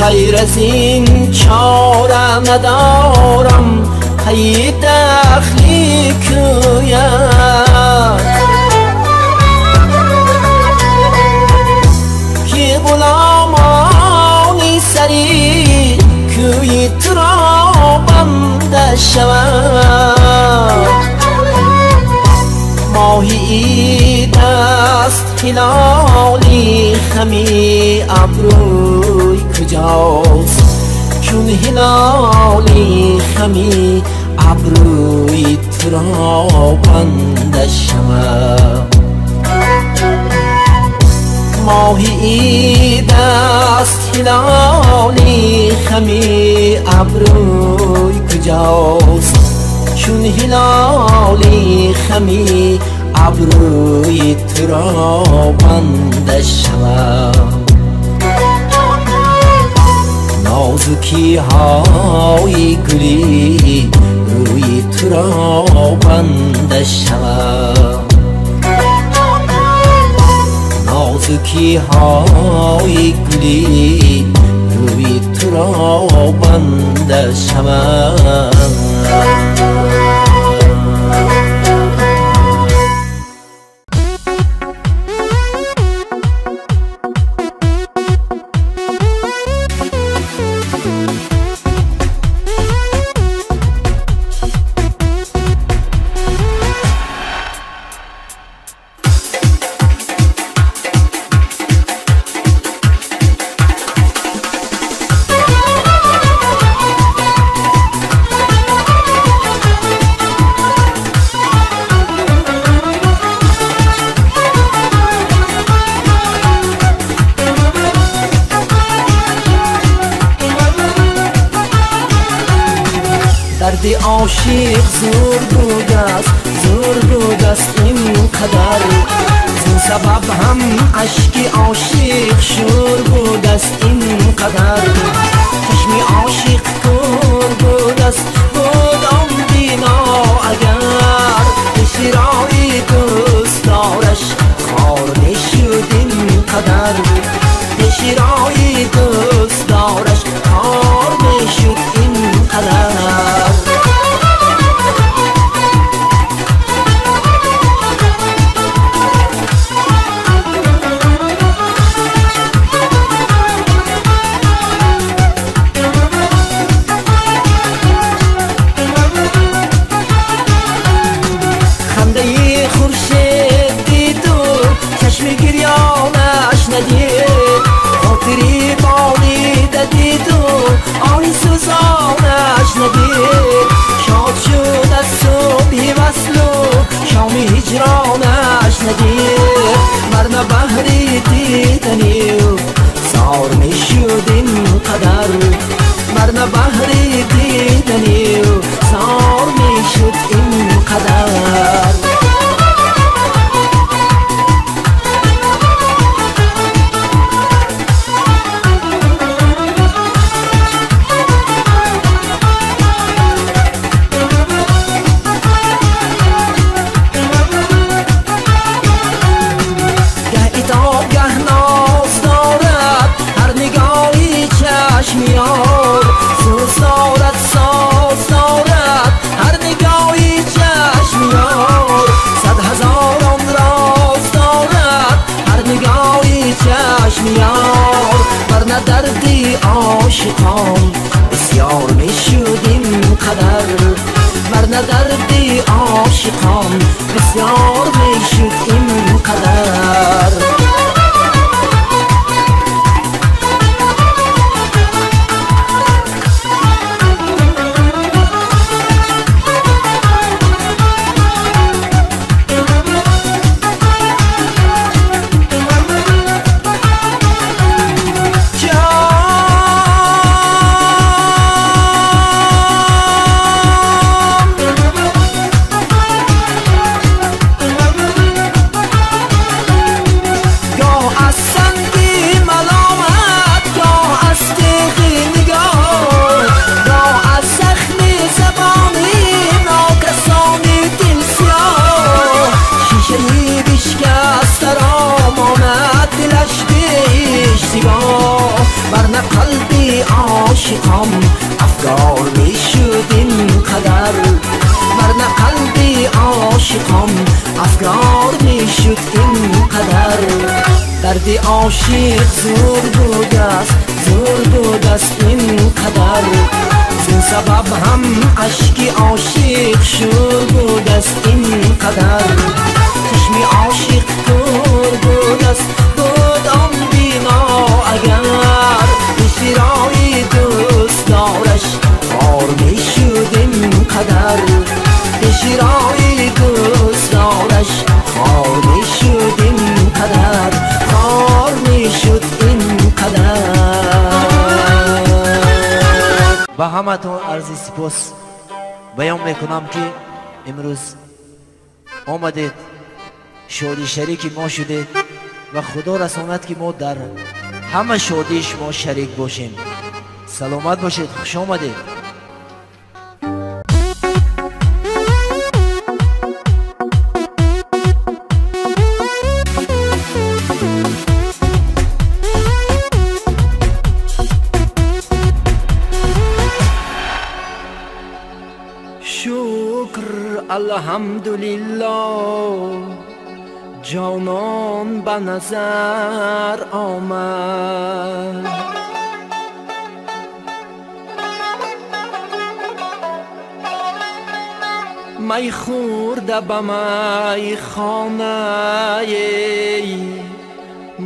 غیر از این چاره ندارم. дахли кӯят ки ғуломони сари кӯи туро банда шавад. Моҳи ид аст ҳилоли хами абрӯй куҷост, чун ҳилоли хами абрӯи туро банда шавад. Моҳи ид аст ҳилоли хами абрӯй куҷост, чун ҳилоли хами абрӯи туро банда шавад. Нозукиҳои гули рӯи туро банда шавад. Нозукиҳои гули рӯи туро банда шавад. Дарди ошиқ зур будаст ин қадар, зин сабаб ҳам ашки ошиқ шур будаст ин қадар. Чашми ошиқ кӯр будаст буд он бино агар, пеши роҳи дӯстдораш хор мешуд ин қадар. Пеши роҳи дӯстдораш хор мешуд ин қадар. Хотири болида диду оҳи сӯзонаш надид. Шод шуд аз субҳи васлу шоми ҳиҷронаш надид. Варна баҳри дидани ӯ зор мешуд ин қадар. Варна баҳри дидани ӯ зор мешуд ин қадар. Сӯз дорад, соз дорад ҳар нигоҳи чашми ёр. Сад ҳазорон роз дорад ҳар нигоҳи чашми ёр. Варна дарди ошиқон бисёр мешуд ин қадар. Варна дарди ошиқон бисёр мешуд ин қадар. Дарди ошиқ зур будаст, зур будаст ин қадар. Зин сабаб ҳам ашки ошиқ шур будаст ин қадар. Чашми ошиқ кур будаст, буд он бино агар. Пеши дӯстдораш хор мешуд ин қадар. Пеши дӯстдораш хор мешуд ин қадар, хор мешуд ин қадар. Ба ҳаматон арзи сипос баён мекунам, ки имрӯз омадед, шодӣ шарики мо шудед ва худо расонад, ки мо дар ҳама шодии шумо шарик бошем. Саломат бошед, хуш омадед. Шукр, алҳамдулиллоҳ, ҷонон ба назар омад. Май хӯрда ба майхонаи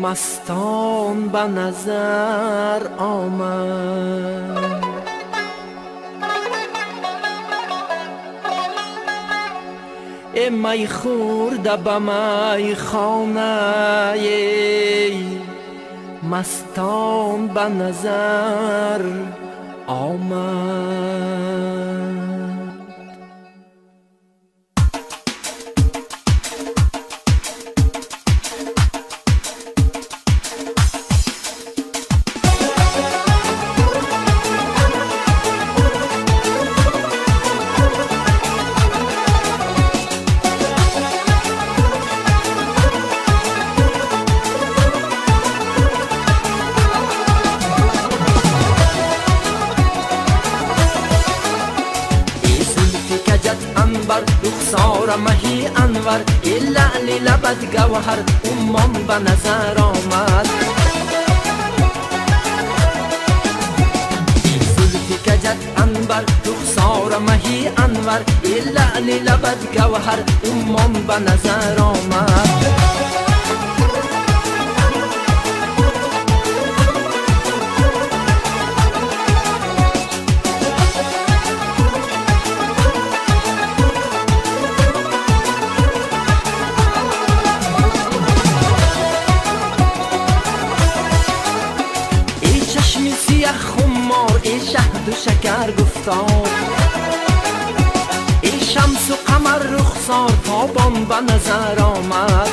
мастон ба назар омад. Май хӯрда ба майхонаи мастон ба назар омад. Рухсора маҳи анвар, лаъли лабат гавҳар, уммон ба назар омад. Зулфи каҷат анбар, рухсора маҳи анвар, лаъли лабат гавҳар, уммон ба назар омад. Эй шаҳду шакар гуфтор, эй шамсу қамар рухсор, тобон ба назар омад.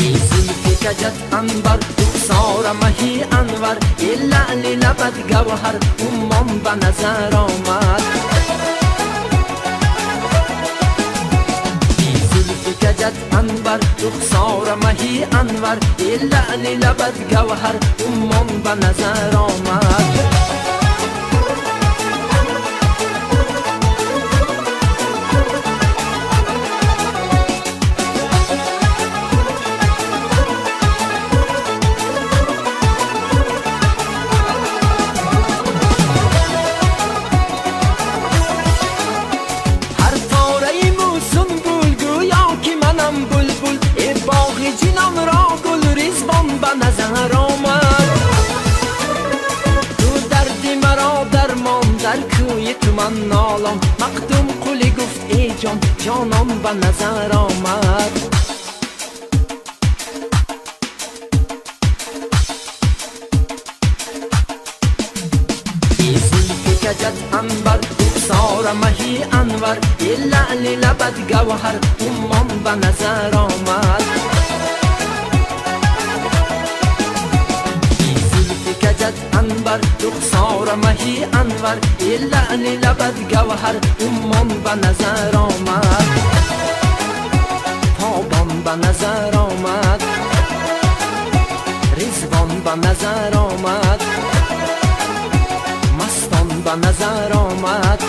Эй зулфи каҷат анбар, рухсора маҳи анвар, эй лаъли лабат гавҳар, уммон ба назар омад. Каҷат анбар, рухсора маҳи анвар, лаъли лабат гавҳар, уммон ба назар омад. Ба назар омад. Ту дарди маро дармон, дар кӯи ту ман нолон. Мақдум қули гуфт: эй ҷон, ҷонон ба назар омад. Зулфи каҷат анбар, рухсора маҳи анвар, лаъли лабат гавҳар, уммон ба назар омад. Каҷат анбар, рухсора маҳи анвар, лаъли лабат гавҳар, уммон ба назар омад. Тобон ба назар омад, Ризвон ба назар омад, мастон ба назар омад,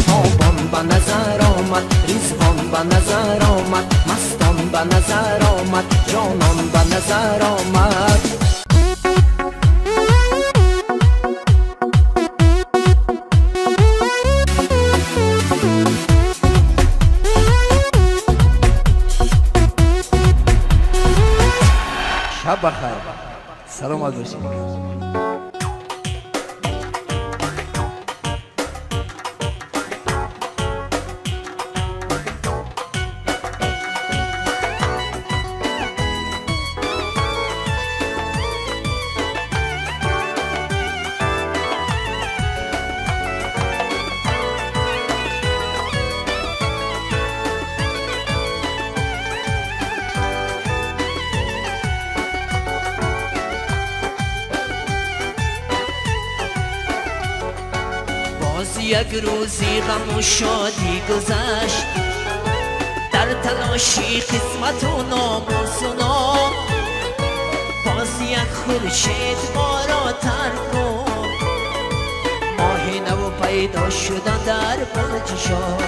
тобон ба назар омад. омад, Ризвон ба назар омад, мастон ба назар омад, ҷонон ба назар омад. Шаб бахайр, саломат бошед. یک روزی غم و شادی گذشت، در تلاشی قسمت و ناموس و نام. باز یک خورشید ما را ترک کن، ماه نو پیدا شدن در برج شاه.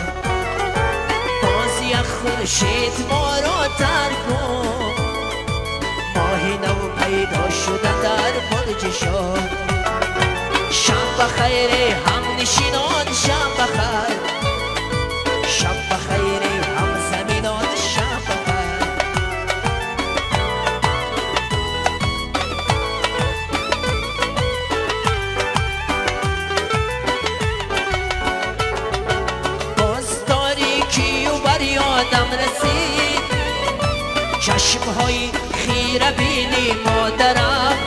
باز یک خورشید ما را ترک کن، ماه نو پیدا شدن در برج شاه. شب بخیر هم نشینان، شب بخیر، شب بخیر هم زمینان، شب بخیر. باز تاریکی و بر یادم رسید، چشمهای خیره بینی مادرم.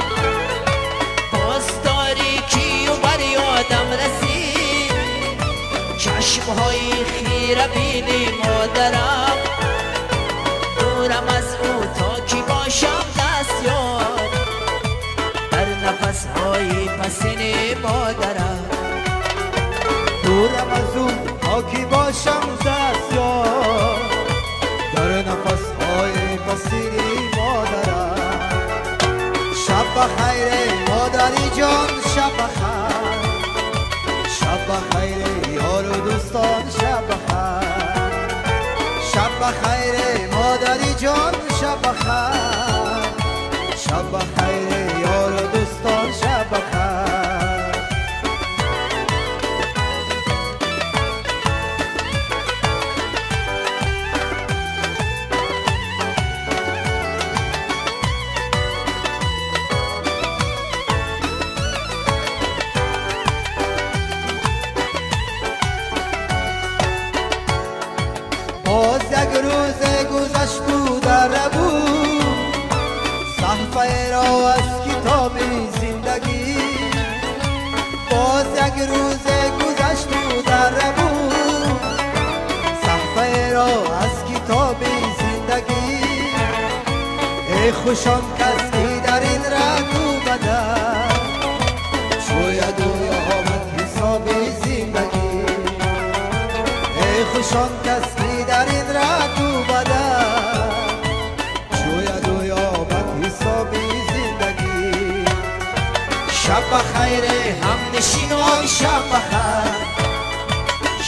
باز تاریکی و بر یادم رسید، چشمهای خیره بینی مادرم. دورم از او تا کی باشم دستیار، در نفسهای پسین مادرم. دورم از او تا کی باشم دستیار، در نفسهای پسین مادرم. شب بخیر مادری جان، شب بخیر، شب بخیر یار و دوستان، شب بخیر، شب بخیر مادری جان، شب بخیر، شب بخیر یار و دوستان، شب بخیر. باز یک روز گذشت و در بود، صحفه را از کتاب زندگی. باز یک روز گذشت و در بود، صحفه را از کتاب زندگی. ای خوش آن کس که در این ره بده، شاید او یابد حساب زندگی. ای خوش آن کس که در این ره بده، شاید او یابد حساب زندگی. شب بخیر هم نشینان، شب بخیر،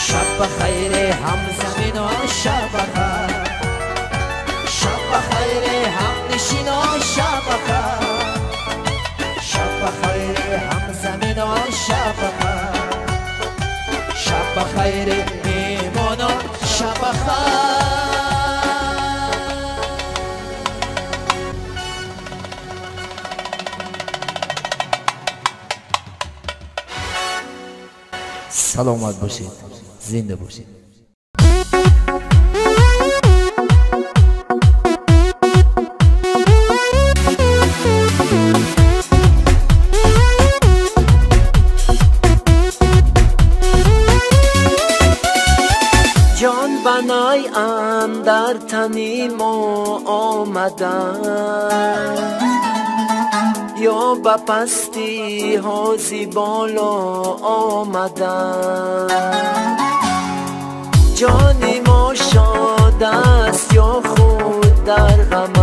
شب بخیر هم زمینان، شب بخیر، شب بخیر هم نشینان، شب بخیر، شب بخیر هم زمینان، شب بخیر، شب بخیر میمانان، شب بخیر. Саломат бошед, зинда бошед. Ҷон банай андар тани мо омадан, ё ба пастиҳо зи боло омадан. Ҷони мо шод аст ё худ дар ғам.